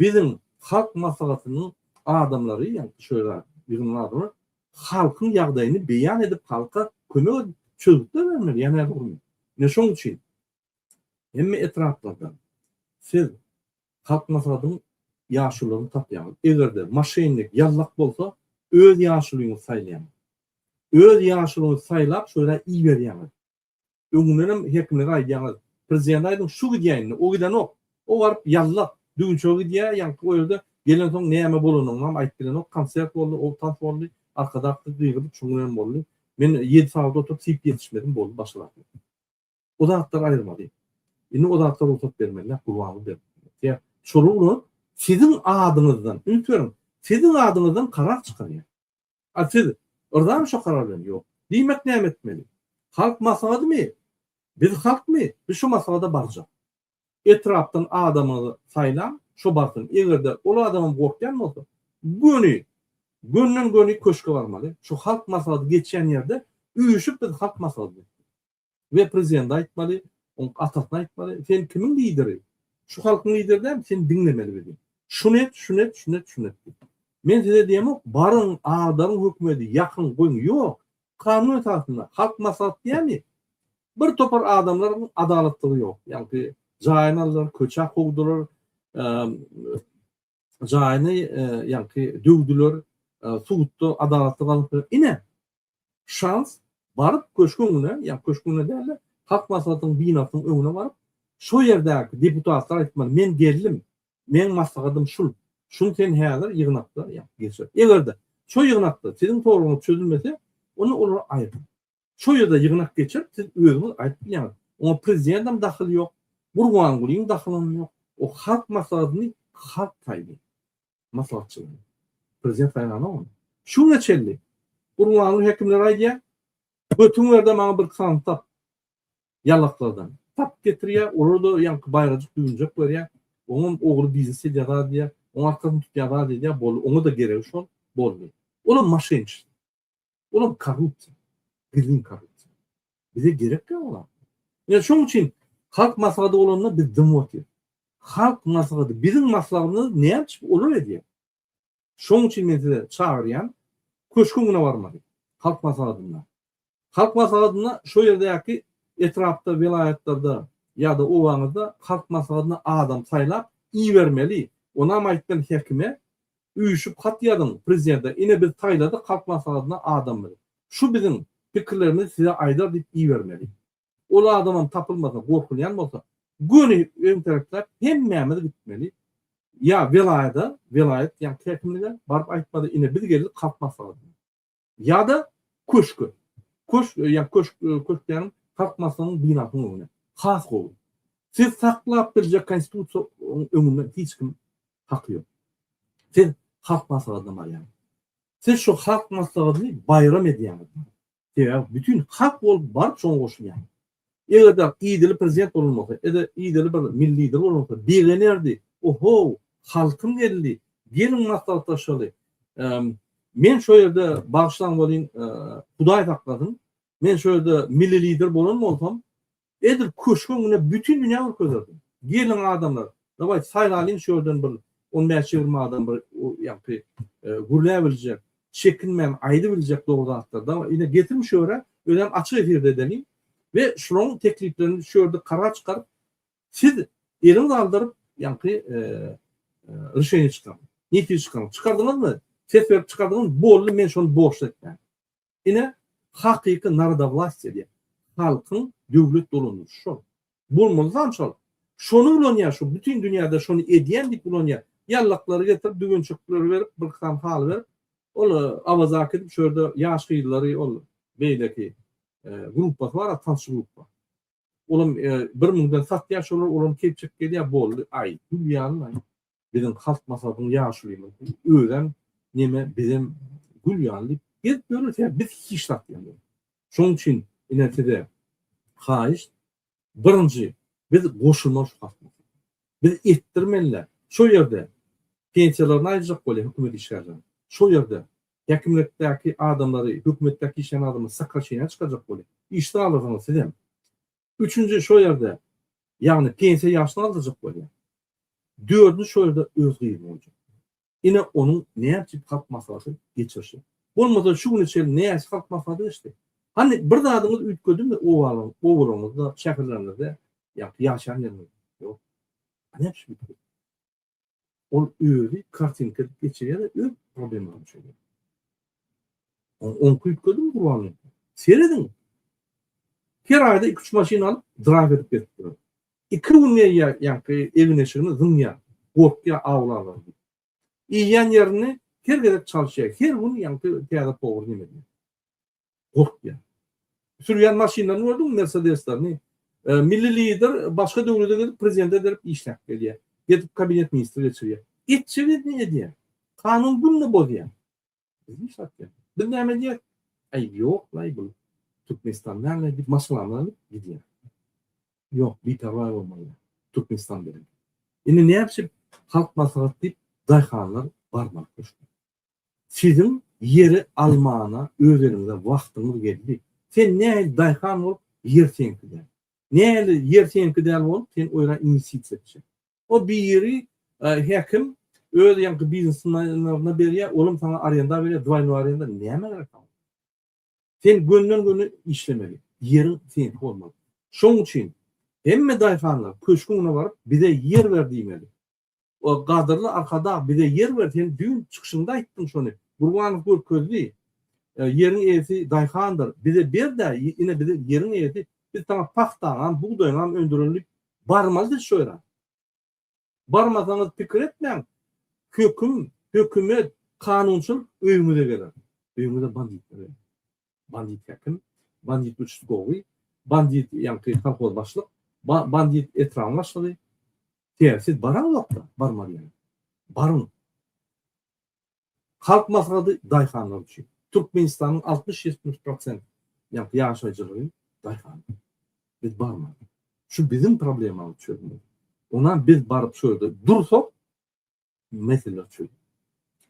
Biziň Halk Maslahatynyň adamlary, ýagny şu ýere ýygnanan adamlar halkyň ýagdaýyny beýan edip, halka kömek edip, çözgütler bermeli, ýa nädogrymy? Ine şonuň üçin hemme etraplardan siz Halk Maslahatynyň ýaşulularyny tapýaňyz. Eger-de moşennik, ýallak bolsa, öz ýaşulyňyzy saýlaýaňyz. Öz ýaşulyňyzy saýlap, şo ýere iberýäňiz. Öňündenem hekimlere aýdýaňyz. Prezidente aýdyň şu gidýä indi, o gidenok. O baryp ýallak, düwünçege gidýä, ýaňky o ýerde gelensoň näme bolanynam aýdyp bilenok, konsert boldy, o tans boldy, Arkadagda gygyryp şoň bilen boldy. Men ýedi sagat oturyp siýip ýetişmedim boldy başga zat ýok. O zatlary aýyrmaly. Indi o zatlara rugsat bermeli däl Gurbanguly Berdimuhamedow. Şolar ulanyp siziň adyňyzdan, üns beriň, siziň adyňyzdan karar çykarýar. A siz yrzamy şo karar bilen? Ýok. Diýmek näme etmeli? Halk maslahatymy? Biz halkmy? Biz şo maslahata barjak. Etrapdan adamyňyzy saýlaň, şo barsyn. Eger-de ol adamam gorkýan bolsa, göni, gönden-göni köşge barmaly. Şu halk maslahaty geçýän ýerde üýşüp biz halk maslahaty etmeli. We prezidente aýtmaly, oň atasyna aýtmaly, sen kimiň lideri? Şu halkyň lideri dälmi? Sen diňlemeli bizi. Şuny et, şuny et, şuny et, şuny et diýip. Men size diýemok, baryň, agdaryň hökümeti, ýakyň, goýuň. Ýok. Kanun esasynda halk maslahat diýýärmi? Bir topar adamlaryň adalatlygy ýok. Ýaňky jaýyny aldylar, köçä kowdular, jaýyny ýaňky döwdüler, sudda adalatly galyp. Ine, şans baryp köşgüň öňüne, ýa köşgüň öňüne däl-de, Halk Maslahatynyň binasynyň öňüne baryp, şo ýerdäki deputatlara aýtmaly, men geldim, meň maslahatym şul, şuny sen häzir ýygnakda ýa geçir. Eger-de şo ýygnakda siziň soragyňyz çözülmese, onda olary aýyryň. Şo ýerde ýygnak geçirip, siz özüňiz aýdyp bilýäňiz. Oňa prezidentem dahyly ýok, Gurbangulyň dahylam ýok. O Halk Maslahatyny halk saýlaýar. Maslahatçylary. Prezident saýlanok ony. Şu güne çenli Gurbanguly hekimler aýdýar, götüň berde maňa bir sany tap. Ýalaklardan. Tap getirýär, olar-da ýaňky baýrajyk düwünjek berýär. Oňam ogly biznes edýär zat edýär. Oň arkasyny tutýar zat edýär, boldy. Oňa-da geregi şol, boldy. Olam moşenniçestvo. Olam korrupsiýa. Gizlin korrupsiýa. Bize gerek ýok olar. Ine şoň üçin halk maslahaty bolanda biz dymyp otyrys. Halk maslahaty biziň maslahatymyzy näme üçin olar edýär? Şoň üçin men size çagyrýan. Köşgüň öňüne barmaly. Halk maslahatynda. Halk maslahatynda şo ýerdäki etrapda, welaýatlarda ýa-da obaňyzda halk maslahatyna adam saýlap ibermeli. Onam aýtmaly häkime, üýşüp hat ýazyň prezidente, ine biz saýladyk halk maslahatyna adamymyzy. Şu biziň pikirlerimizi size aýdar diýip ibermeli. Ol adamam tapylmasa, gorkulýan bolsa, göni öňterekläp hemmämiz gitmeli. Ýa welaýada, welaýat ýa häkimlige baryp aýtmaly, ine biz geldik halk maslahatyna. Ýa-da köşke. Köşk, ýa köşk, köşk diýýänim halk maslahatynyň binasynyň öňüne. Has gowy. Siz saklap biljek konstitusiýa öňünde hiç kim haky ýok. Siz halk maslahatyna barýaňyz. Siz şu halk maslahatyny baýram edýäňiz. Sebäbi bütin halk bolup baryp şoňa goşulýaňyz. Eger-de idili prezident bolan bolsa, ede idili bir milli lider bolan bolsa begenerdi. Ohow, halkym geldi, geliň maslahatlaşaly. Men şo ýerde bagyşlaň welin, Hudaý saklasyn, men şo ýerde milli lider bolan bolsam, Edil köşgüň öňünde bütin dünýä görkezerdim. Geliň adamlar, dawaý saýlalyň şu ýerden bir on bäş-ýigrimi adam bir ýaňky gürläbiljek, çekinmän aýdybiljek dogry zatlar. Dawaý ine getiriň şu ýere, özem açyk efirde edeliň we şularyň tekliplerini şu ýerde karar çykaryp, siz eliňizi aldyryp ýaňky rişeniýe çykaryň. Netije çykaryň. Çykardyňyzmy? Ses berip çykardyňyzmy? Boldy men şony borçly etmäň. Ine, hakyky narodowlastiýa diýýär. Halkyň döwlet dolandyryşy şol. Bolmazam şol. Şony ulanýar şu bütin dünýäde şony edýän diýip ulanýar. Ýallaklary getirip düwünçekleri berip bir sany haly berip ol awazak edip şu ýerde ýaş gyzlary ol beýleki gruppasy bar tansçy gruppa. Olam bir müňden satýar şolar olam keýp çekip gelýär boldy. Aý gül ýaly Biziň halk maslahatynyň ýaşulymyz özem neme bizem gül ýaly diýip gezip ýörler sebäbi biz hiç zat diýemok. Şonuň üçin ine size haýyşt birinji biz goşulmaly şu halk maslahatyna. Biz etdirmeliler. Şo ýerde pensiýalaryny aýyrjak bolýar hökümet işgärleriniň. Şo ýerde häkimlikdäki adamlary hökümetdäki işleýän adamlary sokraşeniýa çykarjak bolýar. Işsiz galarsyňyz sizem. Üçünji şo ýerde, ýagny pensiýa ýaşyny aldyrjak bolýar. Dördünji şo ýerde öz gyzyny goýjak. Ine onuň näçe halk maslahaty geçirişi. Bolmasa şu güne çenli näçe halk maslahaty geçdi? Hany bir zadyňyz üýtgedimi obalaryň, obalaryňyzda, şäherleriňizde, ýa-da ýaşaýan ýeriňizde? Ýok. A näme üçin üýtgedi? Ol özi kartinka edip geçirýär-de öz problemalaryny çözýär. Oňky üýtgedimi Gurbanly? Serediň. Her aýda 2-3 maşyn alyp drive edip gezip durar. 2 gün geýýär ýaňky egin-eşigini zyňýar. Gorkýar awlarlar diýip. Iýýän ýerini her gezek çalyşýar. Her gün ýaňky täze powar neme edýär. Gorkýar. Sürýän maşynlaryny gördüňmi, Mersedeslerini? Milli lider başga döwlete gidip prezidente derek işläp gelýär. Gidip kabinet ministri geçirýär. Etjek edini edýär. Kanun günde bozýar. Biz hiç zat diýemok. Biz näme edýäris? Aý ýok-laý bu Türkmenistan näme diýip maşgalamyzy alyp gidýär. Ýok, biperwaý bolmaly. Türkmenistan bilen. Indi näme üçin halk maslahat diýip daýhanlar barmaly köşge. Siziň ýeri almana öz eliňize wagtyňyz geldi. Sen nähili daýhan bolup ýer seňki däl. Nähili ýer seňki däl bolup sen o ýere inwestisiýa etjek. O biri häkim öz ýaňky biznesmenlerine berýär, olam saňa arenda berýär, dwaýnoý arenda näme gerek saňa? Sen gönden göni işlemeli. Ýeriň seňki bolmaly. Şoň üçin hemme daýhanlar köşgüň öňüne baryp bize ýer ber diýmeli. Gadyrly Arkadag bize ýer ber sen düýn çykyşyňda aýtdyň şony Gurbanow görkezdi ýeriň eýesi daýhandyr bize berdä ine bize ýeriň eýesi biz saňa pagtaňam bugdaýyňam öndüreli diýip barmaly siz şo ýere barmasaňyz pikir etmäň höküm hökümet kanunçylyk öýüňize geler öýüňize banditler geler bandit häkim bandit uçastkowy bandit ýaňky kolhoz başlyk bandit etrabyň başlygy Sebäbi siz baraňzokda barmaly ýere. Baryň. Halk maslahaty daýhanlar üçin. Türkmenistanyň 60-70 prosent ýaňky ýaşaýjylary daýhan. Biz barmaly. Şu biziň problemamyzy çözmeli. Onam biz baryp şu ýerde dursak meseleler çözüler.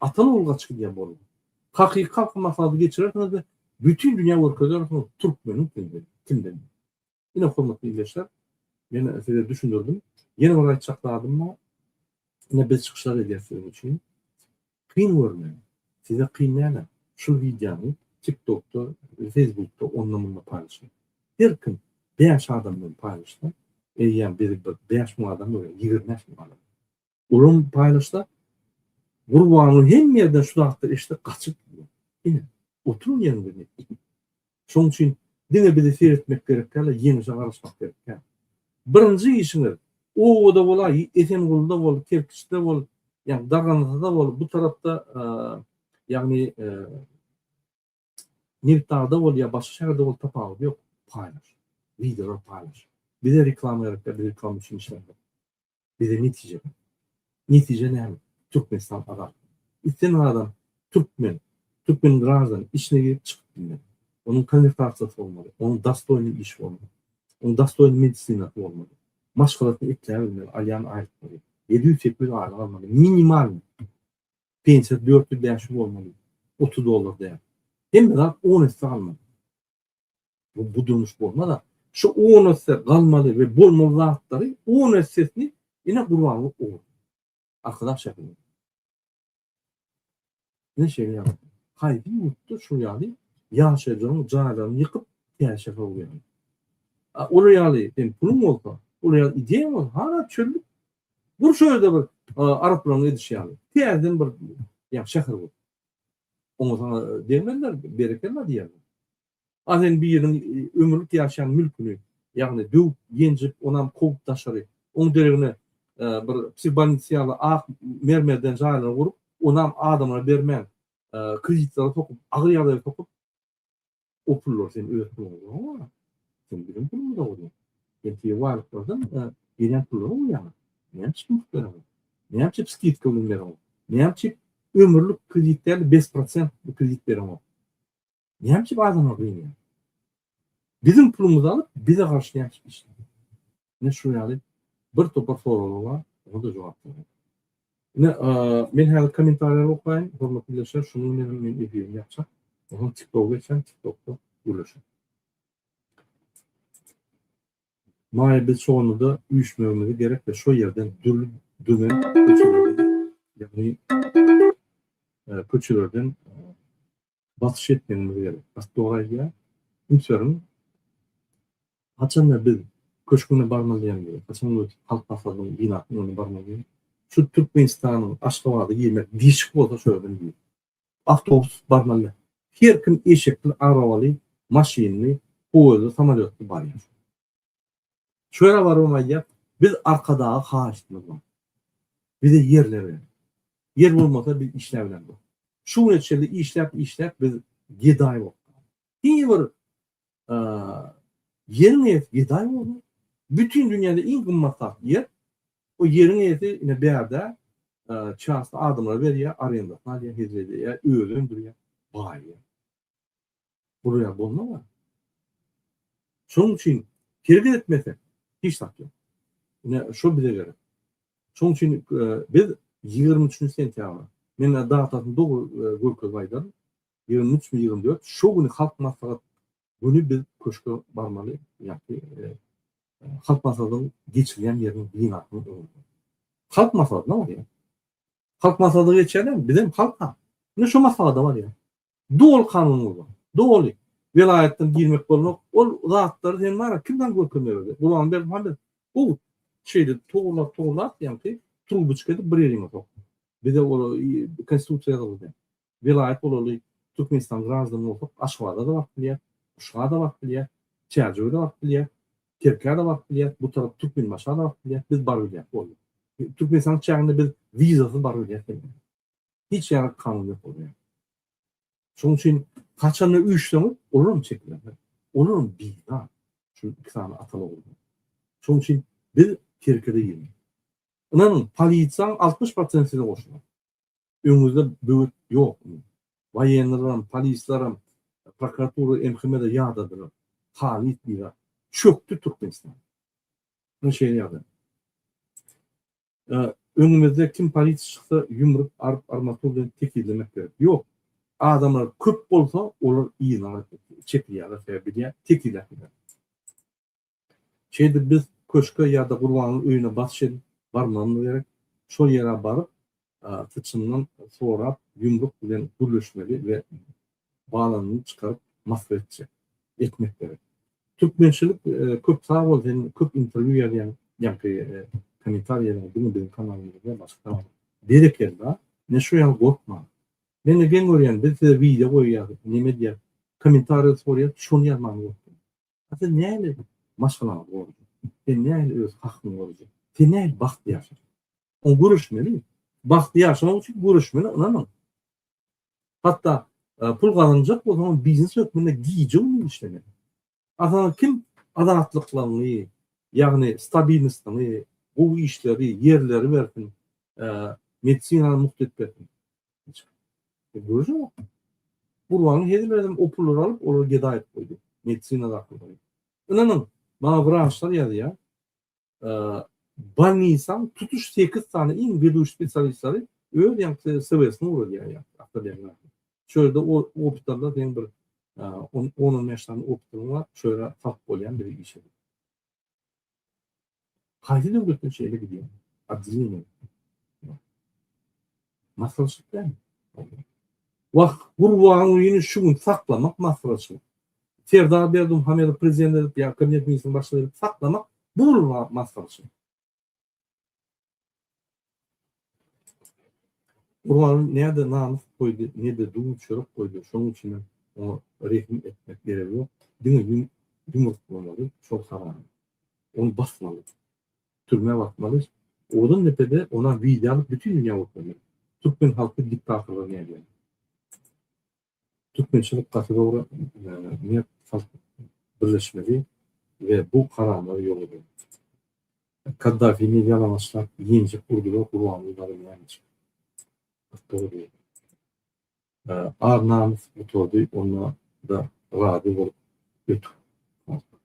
Ataly ogul gaçyp gidýän boldy. Hakyky halk maslahaty geçirersiňiz we bütin dünýä görkezersiňiz türkmeniň kimden kimden. Ine hormatly ildeşler, men size düşündirdim. Ýene bir aýtjak zadym bar. Ine biz çykyşlar edýäs siziň üçin. Kyn görmäň. Size kyn däl. Şu wideony TikTokda, Facebookda onda-munda paýlaşyň. Her kim bäş adam bilen paýlaşsa, eýýäm bizi bir 5000 adam görýär, 25 mün adam. Olam paýlaşsa, Gurbanguly hemme ýerden şu zatlary eşitse gaçyp gidýär. Ine, oturyň ýeriňizde. Şonuň üçin diňe bizi seretmek gerek däl, ýeňişe garaşmak gerek däl. Birinji işiňiz, obada bolaý, Esengulda bol, Kerkiçde bol, ýagny Darganasada bol, bu tarapda, ýagny Nebitdagda bol ýa başga şäherde bol tapawudy ýok, paýlaş. Wideolar paýlaş. Bize reklama gerek däl, biz reklama üçin işlämzok. Bize netije gerek. Netije näme? Türkmenistan azat. Islendik adam türkmen, türkmen graždany içine girip çykyp bilmeli. Onuň konwertasiýasy bolmaly, onuň dostoýnyý işi bolmaly, onuň dostoýnyý medisinasy bolmaly. Maşgalasyny ekläp bilmeli, alýan aýlyklary. 700-800 aýlyk almaly, minimalnyý. Pensiýasy 400-500 bolmaly, 30 dollar däl. Hemme zat 10 esse galmaly. Bu, bu durmuş bolmaz. Şu 10 esse galmaly we bolmaly zatlary 10 essesini ine Gurbanguly ogurlady. Arkadag şäherinde. Ine şeýle ýagdaý. Haýsy ýurtda şu ýaly ýaşaýjylaryň jaýlaryny ýykyp täze şäher gurýarlar? Olar ýaly sen puluň bolsa, olar ýaly ideýaň bolsa, hala çöllük. Gur şu ýerde bir araplaryň edişi ýaly. Täzeden bir ýa şäher gur. Oňa saňa degmezler, berekella diýerler. A sen biriniň ömürlik ýaşaýan mülküni, ýagny döwüp, ýenjip, onam kowup daşary, oň deregine bir psihbolnitsa ýaly ak mermerden jaýlary gurup, onam adamlara bermän, kreditlere sokup, agyr ýagdaýa sokup, o pullar sen öz puluňa gurmaň. Sen biziň pulumyza gurýaň. Sen tebigy baýlyklardan gelýän pullara gurýaň. Näme üçin mugt bereňok? Näme üçin skidka bilen bereňok? Näme üçin ömürlik kredit däl, bez prosent kredit bereňok? Näme üçin adamlar gynýar? Biziň pulumyzy alyp, bize garşy näme üçin işleýär? Ine şu ýaly bir topar soraglar bar, oňa-da jogap bermek. Ine, men häzir kommentariýalary okaýyn, hormatly ildeşler, şunuň bilen men efirimi ýapjak. Onsoň TikToka geçýän, TikTokda gürleşeris. Maýa biz şonda üýşmegimizi gerek we şo ýerden dürli dümen köçelerden, ýagny köçelerden basyş etmegimiz gerek. Gaty dogry aýdýar. Üns beriň. Haçanda biz köşgüne barmaly diýende, haçan biz Halk Maslahatynyň binasynyň öňüne barmaly diýende, şu Türkmenistanyň Aşgabada girmek deşik bolsa şo ýerden gir. Awtobus barmaly. Her kim eşekli, arabaly, maşynly, poýezde, samolýotda barýar. Şu ýere barybam aýdýar, biz Arkadaga haýyştymyz bar. Bize ýerler beriň. Ýer bolmasa biz işläp bilemzok. Şu güne çenli işläp işläp biz gedaý bolup galdyk. Diňe bir ýeriň eýesi gedaý boldy. Bütin dünýäde iň gymmat zat ýer. O ýeriň eýesi ine bärde çasly adamlara berýär, arendasyny alýar, hezil edýär, özi öndürýär, baýaýar. Buraya bolmaz. Şonuň üçin hereket etmesek hiç zat ýok. Ine şo bize gerek. Şonuň üçin e, biz 23 sentýabr men datasyny dogry e, görkezip aýdaryn. 23 mi 24 şo güni halk maslahat güni biz köşke barmaly ýa-da e, halk maslahatynyň geçirilýän ýeriniň binasynyň öňünde. Halk maslahatyna barýar. Halk maslahaty geçýärler, bizem halk ha. Ine şo maslahata barýar. Doly kanunymyz bar. Doly. Welaýatdan girmek bolmak, ol zatlary sen bar, kim saňa görkezme berdi? Gurban Berdimuhamedow gowy şeýle togalap togalap ýaňky truboçka edip bir ýeriňe sokdy. Bize ol konstitusiýa ýazyldy. Welaýat bolaly Türkmenistan graždany bolsak Aşgabada-da baryp bilýär, Guşga-da baryp bilýär, Çärjewe-de baryp bilýär, Kerkä-de baryp bilýär, bu tarap Türkmenbaşa-da baryp bilýär, biz baryp bilýäris boldy. Türkmenistanyň çäginde biz wizasyz baryp bilýäris. Hiç ýaly kanun ýok bolýar. Şonuň üçin haçanda üýşseňiz, olaram çekilerler. Olaram bizar. Şu iki sany ataly ogullar. Şonuň üçin biz herkete girmeli. Ynanyň, polisiýaň 60 prosenti size goşular. Öňüňizde böwet ýok. Waýennylaram, polisleram, prokuratura, MHM-de ýadadylar. Halys bizar. Çökdi Türkmenistan. Ine şeýle ýagdaý. Öňümizde kim polisiýa çyksa ýumruk aryp armatur bilen tekizlemek gerek. Ýok. Adamlar köp bolsa olar yzyna çekilýärler sebäbi bilýär tekizläp gider. Şeýdip biz köşke ýa-da Gurbanyň öýüne basyş edip barmagymyz gerek. Şol ýere baryp syçyndan sorap ýumruk bilen gürleşmeli we. Balanyny çykaryp masgara etjek. Etmek gerek. Türkmençilik köp sag bol sen köp interwýu ýazýaň ýaňky kommentariý ýazýaň diňe biziň kanalymyzda başga kanal. Berekella. Ine şu ýaly gorkmaň. Mende geň görýän biz size wideo goýýas neme edýäs kommentariýa sorýas şony ýazmaga gorkýaň. A sen nähili maşgalaňy gorajak? Sen nähili öz hakyňy gorajak? Sen nähili bagtly ýaşajak? Oň göreşmeli. Bagtly ýaşamak üçin göreşmeli ynanyň. Hatda pul gazanjak bolsaňam biznes hökmünde gije-gündiz işlemeli. A saňa kim azatlyklaryňy, ýagny stabilnostyňy, gowy işleri, ýerleri bersin, medisinany mugt edip bersin? Hiç kim. Görjek. Gurbanyň hezil özem o pullary alyp, olary gedaý edip goýdy. Medisina zatlary. Ynanyň, maňa wraçlar ýazýar. Bolnisaň tutuş sekiz sany iň weduş spesialistleri öz ýaňky CV-sini ugradýar ýa awtobiografýa. Şu ýerde opitalda seň bir on-on bäş sany opitalyň bar, şu ýere salyp bolýan bizi işe diýip. Haýsy döwletde şeýle gidýär? Otdeleniýe. Masgaraçylyk dälmi? Wah, Gurbangulyny şu gün saklamak masgaraçylyk. Serdar Berdimuhamedow prezident edip ýa kabinet ministriniň başlygy edip saklamak bu bir masgaraçylyk. Gurbanguly näde namys goýdy, ne-de duz çörek goýdy, şonuň üçinem oňa rehim etmek geregi ýok, diňe ýumruklamaly şol haramy. Ony basmaly. Türmä basmaly. Owadan depede ona wideo alyp bütin dünýä görkezmeli. Türkmen halky diktatorlar nädýär. Türkmençilik gaty dogry mert halk birleşmeli we bu haramlary ýok edeli. Kaddafini ýalaňaçlap ýenjip urdular Gurbanguly dagy nämeçe. Gaty dogry diýýär. Ar namys gutardy onda da razy bolup ötüp galdyk.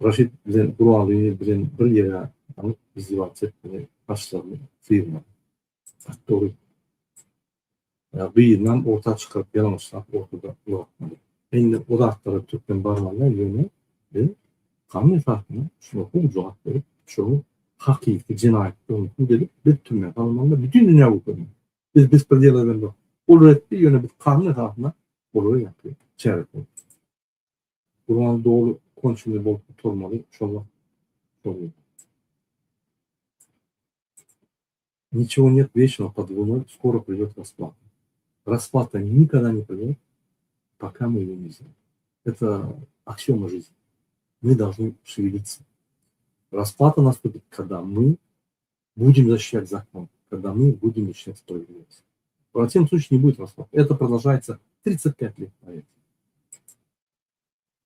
Raşid bilen Gurbangulyny bilen bir ýere alyp izdiwaç etmeli saçlaryny syrmaly. Gaty dogry. Gyzynam orta çykaryp ýalaňaçlap ortada ulaltmaly. Indi o zatlara türkmen barmaly däl ýöne biz kanun esasynda şuňa gowy jogap berip şonuň hakyky jenaýatdygyny subut edip biz türmä salmaly bütin dünýä görkezmeli. Biz bespredel edemzok. Olar etdi ýöne biz kanun esasynda olara ýaňky çäre görmeli. Gurban doly konçenli bolup gutarmaly şol wagt şol gün. Niçego нет вечного под луной, skoro придет расплата. Расплата никогда не придет, пока мы ее не сделаем. Это аксиома жизни. Мы должны шевелиться. Расплата наступит, когда мы будем защищать закон, когда мы будем защищать справедливость. В противном случае не будет расплаты. Это продолжается 35 лет, поверьте.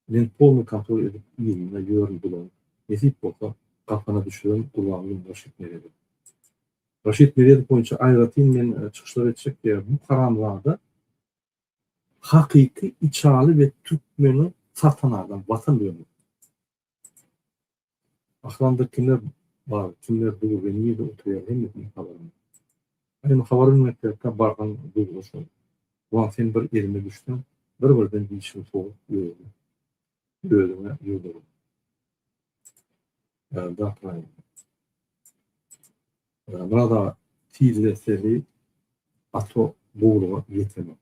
Men polny kontrol edip yzynda ýörün bulaň. Nesip bolsa gapana düşüren Gurbanguly Raşid Meredow. Raşid Meredow boýunça aýratyn men çykyşlar etjek ýa bu haramzada hakyky içaly we türkmeni satan adam watan dönügi. Ahlanda kimler bar, kimler dur we nirde oturýar hemmesini habarym bar. Indi habar bilmek gerekkä barsaň duzga şol. Wah sen bir elime düşseň bir birden dişiňi sogup özüňe özüňe ýuwdaryn. Da praýelno. Myrat aga tizletseli ato gowulyga ýetenok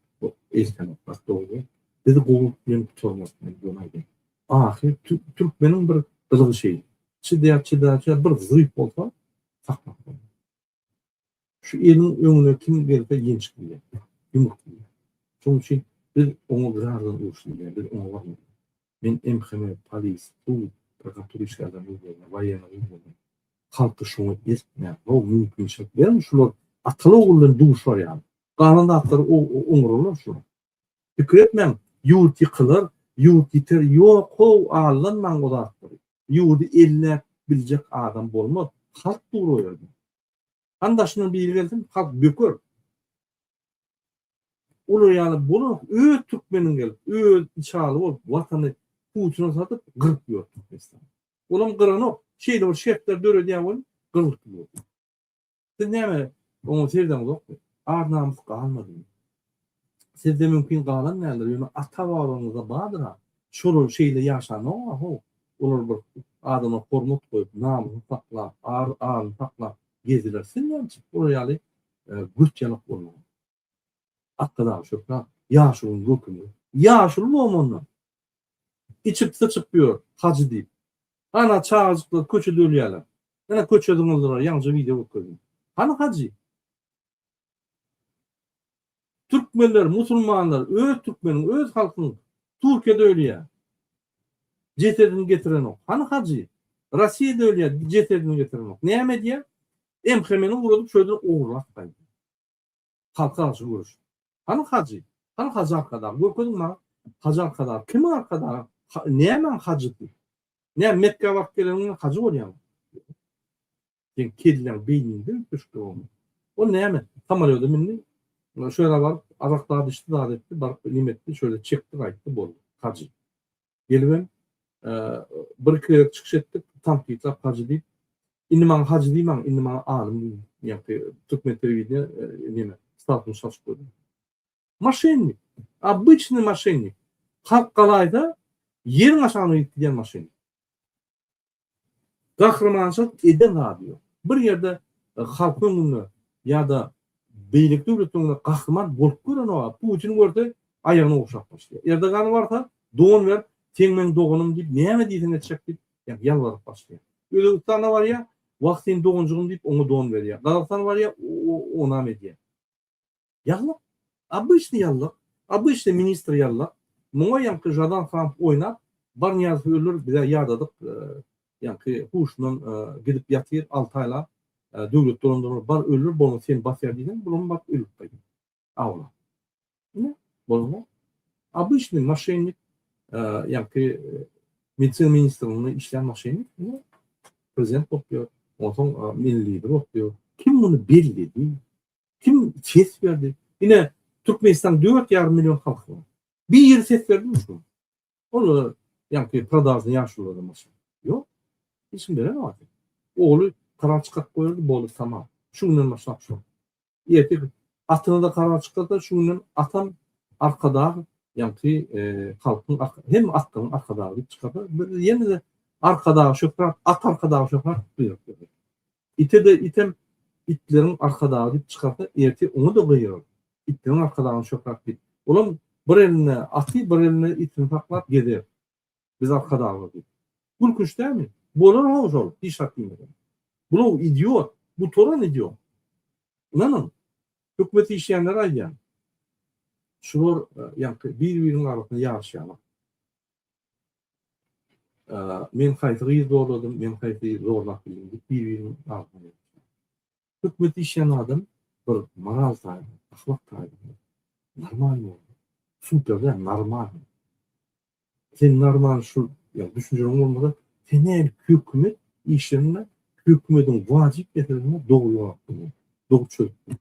eltenok gaty dogry biz gowulyk bilen gutarmas men göni aýdaýyn ahyr türkmeniň bir gylygy şeýle çydýar çydýar çydýar bir zryp bolsa saklap bolmaz şu eliň öňüne kim gelse ýençip bilýär ýumruk bilýär şonuň üçin biz oňa graždan uruş diýilýär biz oňa barmaly men MHM polis sud prokuratura işgärlerine ýüzlenýän waýenna ýüzlenýän Halky şoňa eltmäň how mümkinçilik beriň şular ataly ogul bilen duşar ýaly. Galan zatlary oňararlar şular. Pikir etmäň ýurt ýykylar, ýurt ýiter ýok how aldanmaň o zatlary. Ýurdy elläp biljek adam bolmaz. Halk dur o ýerde. Hany daşyndan biri gelsin halk böker. Olar ýaly bolanok öz türkmeniň gelip öz içaly bolup watany Putine satyp gyryp ýör Türkmenistany. Olam gyranok. Şeýle bir şertler döredýär welin, gyrylyp dur. Siz näme oňa serdeňizokmy? Ar-namys galmadymy? Sizde mümkin galan däldir, ýöne ata-babaňyzda bardyr-a. Şolar şeýle ýaşanok-a how. Olar bir adama hormat goýup, namysyny saklap, ar-aryny saklap gezdiler. Siz näme üçin olar ýaly göt ýalak bolmaly? Arkadag şöhrat. Ýaşulyň göküni. Ýaşuly bom ondan. Içip syçyp ýör, hajy diýip. Ana çagajyklar köçede ölýärler. Ene köçe zyňyldylar, ýaňja wideo görkezdim. Hany hajy? Türkmenler, musulmanlar, öz türkmeniň, öz halkyň Türkiýede ölýär. Jesedini getirenok. Hany hajy? Rossiýada ölýär, jesedini getirenok. Näme edýär? MHM-ni ugradyp şöýdür ogurlap gaýdýar. Halka garşy göreş. Hany hajy? Hany hajy arkadag? Görkeziň maňa hajy arkadag. Kimiň arkadagy? Nämäň hajysy? Näme Mekgä baryp geleniň bilen hajy bolýaňmy? Seň kelläň beýniňde üýtgeşik bolmaly. Ol näme? Samolýoda mindi. Şu ýere baryp arak zat içdi, zat etdi, baryp neme etdi, şöyle çekdi gaýtdy boldy. Hajy. Gelibem bir-iki gezek çykyş etdik, tankytlap hajy diýip. Indi maňa hajy diýmäň, indi maňa alym diýiň. Ýaňky türkmen telewideniýe neme, statusyny çalşyp goýdy. Moşennik. Obyçnyý moşennik. Halk galaýsa, ýeriň aşagyna gidip gidýän moşennik. Gahrymançylyk eden zady ýok. Bir ýerde halkyň öňünde ýa-da beýleki döwletiň öňünde gahryman bolup görenok. Putini görse aýagyny ogşap başlaýar. Erdogana barsa don berip, seň meň doganym diýip, näme diýseň etjek diýip, ýalbaryp başlaýar. Özbegistana barýar, wah seň doganjygym diýip oňa don berýär. Gazagystana barýar, onam edýär. Ýallak. Obyçnyý ýallak. Obyçnyý ministr ýallak. Muňa ýaňky Žadan Tramp oýnap, bar Nyýazowy öldür, bizä ýadadyk, ýaňky huşundan gidip ýatyr, alty aýlap döwlet dolandyrmaly, bar öldür, bolmasa seni basýar diýseň, bulam baryp ölüp gaýdar. Awlap. Ine, bolmaz. Obyçnyý moşennik, ýaňky medisina ministrliginde işlän moşennik, ine, prezident bolup ýör, onsoň milli lider bolup ýör. Kim muny belledi? Kim ses berdi? Ine, Türkmenistanyň 4,5 million halky bar. Biri ses berdimi şuňa? Ol ýaňky prodajny ýaşululardan başga. Ýok. Hiç kim berenok. Ogly karar çykaryp goýardy, boldy, tamam. Şu günden başlap şol. Ertir atyna-da karar çykarsa, şu günden atam Arkadag, ýaňky halkyň hem atlaryň arkadagy diýip çykarsa, biz ýene-de Arkadag şöhrat, at Arkadag şöhrat diýip gygyrar. Ite-de item itleriň arkadagy diýip çykarsa, ertir oňa-da gygyrar. Itleriň arkadagyny şöhrat diýip. Olam bir elinde aty, bir elinde itini saklap gezer. Biz arkadaglar diýip. Gülkünç dälmi? Bolar how şol, hiç zat diýmesem. Bular idiot, gutaran idiot. Ynanyň, hökümet işleýänlere aýdýan. Şular ýaňky bir-biriniň arasynda ýaryşýarlar. Men haýsy gyzy zorladym, men haýsy gyzy zorlap bildim diýip bir-biriniň arasynda ýaryşýar. Hökümet işleýän adam bir moral taýdan, ahlak taýdan normal bolmaly. Super däl, normal. Sen normal şul ýa düşünjeň bolmasa, sen nädip hökümet işlerinde hökümediň wajyp meselesinde dogry jogap bermeli, dogry çözüp bilmeli.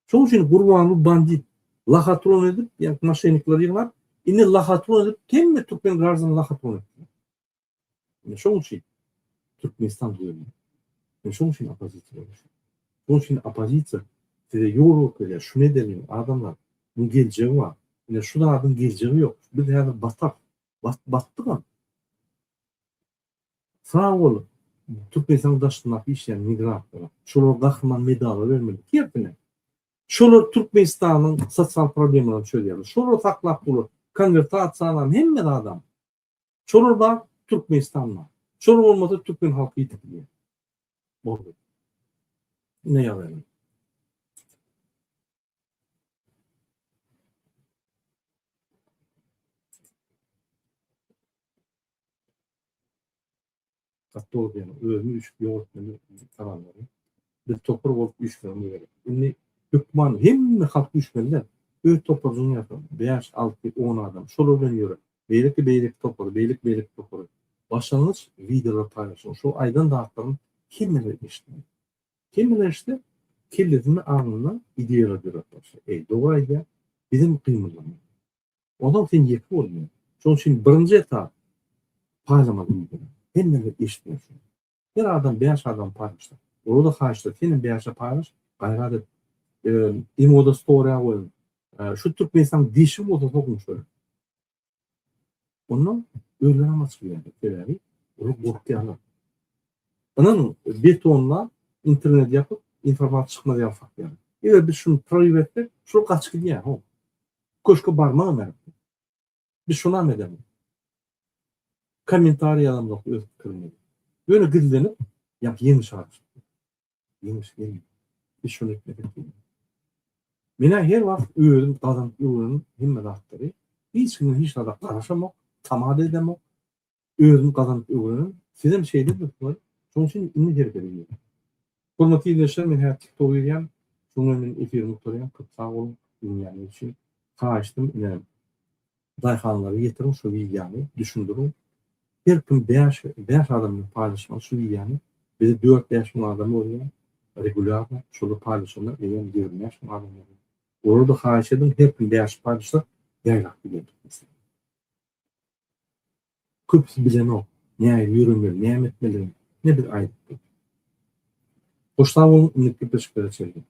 Şonuň üçin Gurbanguly bandit lohatron edip, ýa moşennikleri ýygnap, indi lohatron edip hemme türkmen graždany lohatron etdiler. Ine şonuň üçin Türkmenistan düzelmedi. Ine şonuň üçin oppozisiýa bolýar. Şonuň üçin oppozisiýa size ýol görkezýär. Şuny edeliň adamlar. Muň geljegi bar. Ine şu zadyň geljegi ýok. Biz häzir batarys. Bat, batdygam. Sag bol Türkmenistanyň daşyndaky işleýän migrantlara. Şolara gahryman medallar bermeli. Hersine. Şolar Türkmenistanyň sosial problemalaryny çözýärler. Şolar saklap durlar. Konwertasiýanam hemme zadam. Şolar bar, Türkmenistan bar. Şolar bolmasa türkmen halky ýitip gidýär. Boldy. Ine ýazaýyn. Gaty dogry diýýäň. Özümi üýşüp ýok etmeli tagamlary. Biz topar bolup üýşmegimiz gerek. Indi hökman hemme halk üýşmeli däl. Öz toparjyňy ýasa, bäş, alty, on adam. Şolar bilen ýöre. Beýleki beýleki topary, beýleki beýleki topary. Başlangyç wideolar paýlaşyň. Şu aýdan zatlarym hemmeler eşitmeli. Hemmeler eşitse, kellesinde, aňynda ideýalar döräp başlar. Eý, dogry aýdýar, bizem gymyldamaly. Onsoň sen ýeke bolmaýaň. Şonuň üçin birinji etap paýlamaly wideony. Hemmeler eşitmeli şuny. Her adam bäş adam paýlaşsa. Olara-da haýyşlar, senem bäşe paýlaş, gaýrat et. Imoda storýa goýuň. Şu Türkmenistanyň deşigi bolsa sokuň şöyle. Ondan özlerem açylýarlar. Sebäbi olar gorkýarlar. Ynanyň, betonla internet ýapyp, informasiýa çykmaz ýaly saklaýarlar. Eger biz şuny proýew etsek, şol gaçyp gidýär, ho. Köşke barmagam gerek däl. Biz şonam edemok. Kommentariý ýazamzok öz pikirimizi. Ýöne gizlenip, ýa ýeňiş garaşyp. Ýeňiş gelmedi. Biz şony etmesek diýýän. Men-ä her wagt özüm gazanyp öwrenen hemme zatlary hiç kimden hiç zada garaşamok, tama-da edemok. Özüm gazanyp öwrenen. Sizem şeýle dursuňyz. Şonuň üçin indi herekete giriň. Hormatly ildeşler men häzir TikToka girýän. Şonuň bilen men efirimi gutarýan. Köp sag boluň diňleýäniňiz üçin. Haýyşdym ine daýhanlara ýetiriň şu wideony düşündiriň. Her kim bäş bäş adam bilen paýlaşmaly şu wideony. Bizi dört-bäş müň adam görýär regulýarno. Şolar paýlaşanda eýýäm 25 müň adam görýär. Olara-da haýyş ediň her kim bäş paýlaşsa ýaýrap gider. Köpüsi bilenok, nähili ýöremeli, näme etmelidigini, ine biz aýdyp dur. Hoş sag boluň, indiki gepleşiklere çenli.